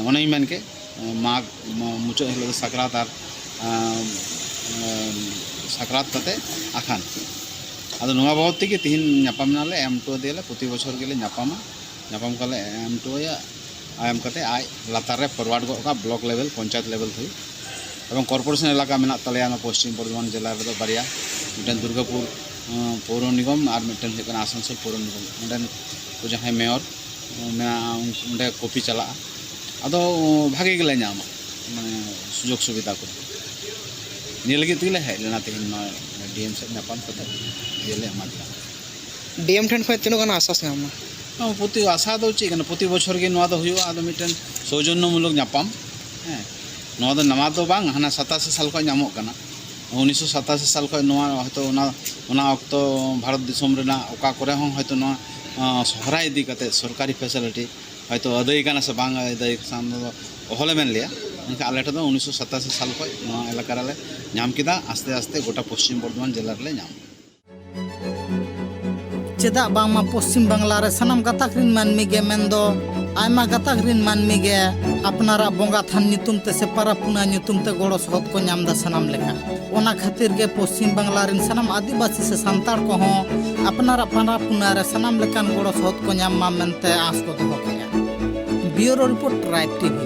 ᱚᱱᱮᱧ ᱢᱮᱱ ᱠᱮᱫ, ᱢᱟᱜᱽ ᱢᱩᱪᱟᱹᱫ ᱦᱤᱞᱳᱜ ᱫᱚ ᱥᱟᱠᱨᱟᱛ ᱟᱨ ᱥᱟᱠᱨᱟᱛ ᱠᱟᱛᱮ ᱟᱠᱷᱟᱱ᱾ ᱟᱫᱚ ᱱᱚᱣᱟ ᱵᱟᱵᱚᱫ ᱛᱮᱜᱮ ᱛᱤᱦᱤᱧ ᱧᱟᱯᱟᱢ ᱮᱱᱟᱞᱮ, ᱮᱢ ᱦᱚᱴᱚ ᱟᱫᱮᱭᱟᱞᱮ᱾ ᱯᱨᱚᱛᱤ ᱵᱚᱪᱷᱚᱨ ᱜᱮᱞᱮ ᱧᱟᱯᱟᱢᱟ, ᱧᱟᱯᱟᱢ ᱠᱟᱞᱮ ᱮᱢ ᱦᱚᱴᱚ ᱟᱭᱟ᱾ ᱮᱢ ᱠᱟᱛᱮ ᱟᱡ ᱞᱟᱛᱟᱨ ᱨᱮ ᱯᱷᱚᱨᱣᱟᱨᱰ ᱜᱚᱫ ᱠᱟᱜᱼᱟ, ᱵᱞᱚᱠ ᱞᱮᱵᱮᱞ, ᱯᱚᱧᱪᱟᱭᱮᱛ ᱞᱮᱵᱮᱞ ᱫᱷᱟᱹᱵᱤᱡ᱾ ᱮᱵᱚᱝ ᱠᱚᱨᱯᱳᱨᱮᱥᱚᱱ ᱮᱞᱟᱠᱟ ᱢᱮᱱᱟᱜ ᱛᱟᱞᱮᱭᱟ ᱱᱚᱣᱟ ᱯᱚᱥᱪᱤᱢ ᱵᱚᱨᱫᱷᱚᱢᱟᱱ ᱡᱮᱞᱟ ᱨᱮᱫᱚ ᱵᱟᱨᱭᱟ, ᱢᱤᱫᱴᱮᱱ ᱫᱩᱨᱜᱟᱯᱩᱨ ᱯᱳᱣᱨᱚ ᱱᱤᱜᱚᱢ ᱟᱨ ᱢᱤᱫᱴᱮᱱ ᱦᱩᱭᱩᱜ ᱠᱟᱱᱟ ᱟᱥᱟᱱᱥᱳᱞ ᱯᱳᱣᱨᱚ ᱱᱤᱜᱚᱢ᱾ ᱚᱸᱰᱮᱱ ᱠᱚ ᱡᱟᱦᱟᱸᱭ ᱢᱮᱭᱚᱨ ᱢᱮᱱᱟᱜᱼᱟ, ᱚᱸᱰᱮ ᱠᱚᱯᱤ ᱪᱟᱞᱟᱜᱼᱟ᱾ ᱟᱫᱚ ᱵᱷᱟᱜᱮ ᱜᱮᱞᱮ ᱧᱟᱢᱟ, ᱢᱟᱱᱮ ᱥᱩᱡᱳᱜᱽ ᱥᱩᱵᱤᱫᱷᱟ ᱠᱚ᱾ ᱱᱤᱭᱟᱹ ᱞᱟᱹᱜᱤᱫ ᱛᱮᱜᱮ ᱞᱮ ᱦᱮᱡ ᱞᱮᱱᱟ ᱛᱮᱦᱮᱧ ᱱᱚᱣᱟ ᱰᱤ ᱮᱢ ᱥᱮᱫ ᱧᱟᱯᱟᱢ ᱠᱟᱛᱮ ᱤᱭᱟᱹ ᱞᱮ ᱮᱢᱟ ᱫᱮᱭᱟ᱾ ᱰᱤ ᱮᱢ ᱴᱷᱮᱱ ᱠᱷᱚᱱ ᱛᱤᱱᱟᱹᱜ ᱜᱟᱱ ᱟᱥᱟᱥ ᱧᱟᱢ ᱮᱱᱟ? ᱯᱨᱚᱛᱤ ᱟᱥᱟ ᱫᱚ ᱪᱮᱫ ᱠᱟᱱᱟ, ᱯᱨᱚᱛᱤ ᱵᱚᱪᱷᱚᱨ ᱜᱮ ᱱᱚᱣᱟ ᱫᱚ ᱦᱩᱭᱩᱜᱼᱟ᱾ ᱟᱫᱚ ᱢᱤᱫᱴᱮᱱ ᱥᱳᱣᱡᱚᱱᱱᱚᱢᱩᱞᱚᱠ ᱧᱟᱯᱟᱢ, ᱦᱮᱸ, ᱱᱚᱣᱟ ᱫᱚ ᱱᱟᱣᱟ ᱫᱚ ᱵᱟᱝ, ᱦᱟᱱᱟ ᱥᱟᱛᱟᱥᱤ ᱥᱟᱞ ᱠᱷᱚᱱ ᱧᱟᱢᱚᱜ ᱠᱟᱱᱟ᱾ ᱩᱱᱤᱥᱥᱚ ᱥᱟᱛᱟᱥᱤ ᱥᱟᱞ ᱠᱷᱚᱱ ᱱᱚᱣᱟ ᱦᱚᱭᱛᱳ ᱚᱱᱟ ᱚᱱᱟ ᱚᱠᱛᱚ ᱵᱷᱟᱨᱚᱛ ᱫᱤᱥᱚᱢ ᱨᱮᱱᱟᱜ ᱚᱠᱟ ᱠᱚᱨᱮ ᱦᱚᱸ ᱦᱚᱭᱛᱳ ᱱᱚᱣᱟ ᱥᱚᱦᱨᱟᱭ ᱤᱫᱤ ᱠᱟᱛᱮ ᱥᱚᱨᱠᱟᱨᱤ ᱯᱷᱮᱥᱤᱞᱤᱴᱤ ᱦᱚᱭᱛᱳ ᱟᱹᱫᱟᱹᱭ ᱠᱟᱱᱟ ᱥᱮ ᱵᱟᱝ ᱟᱹᱫᱟᱹᱭ ᱠᱷᱟᱱ ᱫᱚ ᱚᱦᱚᱞᱮ ᱢᱮᱱ ᱞᱮᱭᱟ᱾ ᱢᱮᱱᱠᱷᱟᱱ ᱟᱞᱮ ᱴᱷᱮᱱ ᱫᱚ ᱩᱱᱤᱥᱥᱚ ᱥᱟᱛᱟᱥᱤ ᱥᱟᱞ ᱠᱷᱚᱱ ᱱᱚᱣᱟ ᱮᱞᱟᱠᱟ ᱨᱮᱞᱮ ᱧᱟᱢ ᱠᱮᱫᱟ᱾ ᱟᱥᱛᱮ ᱟᱥᱛᱮ ᱜᱚᱴᱟ ᱯᱚᱥᱪᱤᱢ ᱵᱚᱨᱫᱷᱚᱢᱟᱱ ᱡᱮᱞᱟ ᱨᱮᱞᱮ ᱧᱟᱢ᱾ ᱪᱮᱫᱟᱜ ᱵᱟᱝᱢᱟ ᱯᱚᱥᱪᱤᱢ ᱵᱟᱝᱞᱟ ᱨᱮ ᱥᱟᱱᱟᱢ ᱜᱟᱛᱟᱠ ᱨᱤᱱ ᱢᱟᱹᱱᱢᱤ ᱜᱮ ᱢᱮᱱᱫᱚ ᱟᱭᱢᱟ ᱜᱟᱛᱟᱠ ᱨᱤᱱ ᱢᱟᱹᱱᱢᱤ ᱜᱮ ᱟᱯᱱᱟᱨᱟᱜ ᱵᱚᱸᱜᱟ ᱛᱷᱟᱱ ᱧᱩᱛᱩᱢ ᱛᱮ ᱥᱮ ᱯᱟᱨᱟ ᱯᱩᱱᱟ ᱧᱩᱛᱩᱢ ᱛᱮ ᱜᱚᱲᱚ ᱥᱚᱦᱚᱫ ᱠᱚ ᱧᱟᱢ ᱮᱫᱟ ᱥᱟᱱᱟᱢ ᱞᱮᱠᱟ᱾ ᱚᱱᱟ ᱠᱷᱟᱹᱛᱤᱨ ᱜᱮ ᱯᱚᱥᱪᱤᱢ ᱵᱟᱝᱞᱟ ᱨᱤᱱ ᱥᱟᱱᱟᱢ ᱟᱹᱫᱤᱵᱟᱹᱥᱤ ᱥᱮ ᱥᱟᱱᱛᱟᱲ ᱠᱚᱦᱚᱸ ᱟᱯᱱᱟᱨᱟᱜ ᱯᱟᱨᱟ ᱯᱩᱱᱟ ᱨᱮ ᱥᱟᱱᱟᱢ ᱞᱮᱠᱟᱱ ᱜᱚᱲᱚ ᱥᱚᱦᱚᱫ ᱠᱚ ᱧᱟᱢ ᱢᱟ ᱢᱮᱱᱛᱮ ᱟᱸᱥ ᱠᱚ ᱫᱚᱦᱚ ᱠᱮᱫᱼᱟ᱾ ᱵᱤᱭᱩᱨᱳ ᱨᱤᱯᱳᱨᱴ, ᱴᱨᱟᱭᱤᱵᱽ ᱴᱤᱵᱷᱤ᱾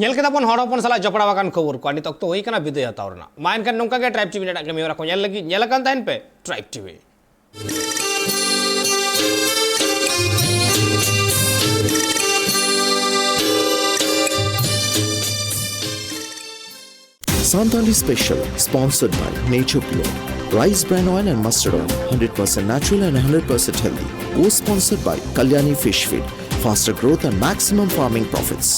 ᱧᱮᱞ ᱠᱮᱫᱟ ᱵᱚᱱ ᱦᱚᱲ ᱦᱚᱯᱚᱱ ᱥᱟᱞᱟᱜ ᱡᱚᱯᱲᱟᱣ ᱟᱠᱟᱱ ᱠᱷᱚᱵᱚᱨ ᱠᱚ᱾ ᱱᱤᱛ ᱚᱠᱛᱚ ᱦᱩᱭ ᱟᱠᱟᱱᱟ ᱵᱤᱫᱟᱹᱭ ᱦᱟᱛᱟᱣ ᱨᱮᱱᱟᱜ᱾ ᱢᱟ ᱮᱱᱠᱷᱟᱱ ᱱᱚᱝᱠᱟ ᱜᱮ ᱴᱨᱟᱭᱤᱵᱽ ᱴᱤᱵᱷᱤ ᱨᱮᱱᱟᱜ ᱠᱟᱹᱢᱤ ᱦᱚᱨᱟ ᱠᱚ ᱧᱮᱞ ᱞᱟᱹᱜᱤᱫ ᱧᱮᱞ ᱟᱠᱟᱱ ᱛᱟᱦᱮᱱ ᱯᱮ tribe TV. Santali Special, sponsored by Nature Pure, Rice Bran Oil and Mustard Oil, hundred percent natural and hundred percent healthy. Co-sponsored by Kalyani Fish Feed, faster growth and maximum farming profits.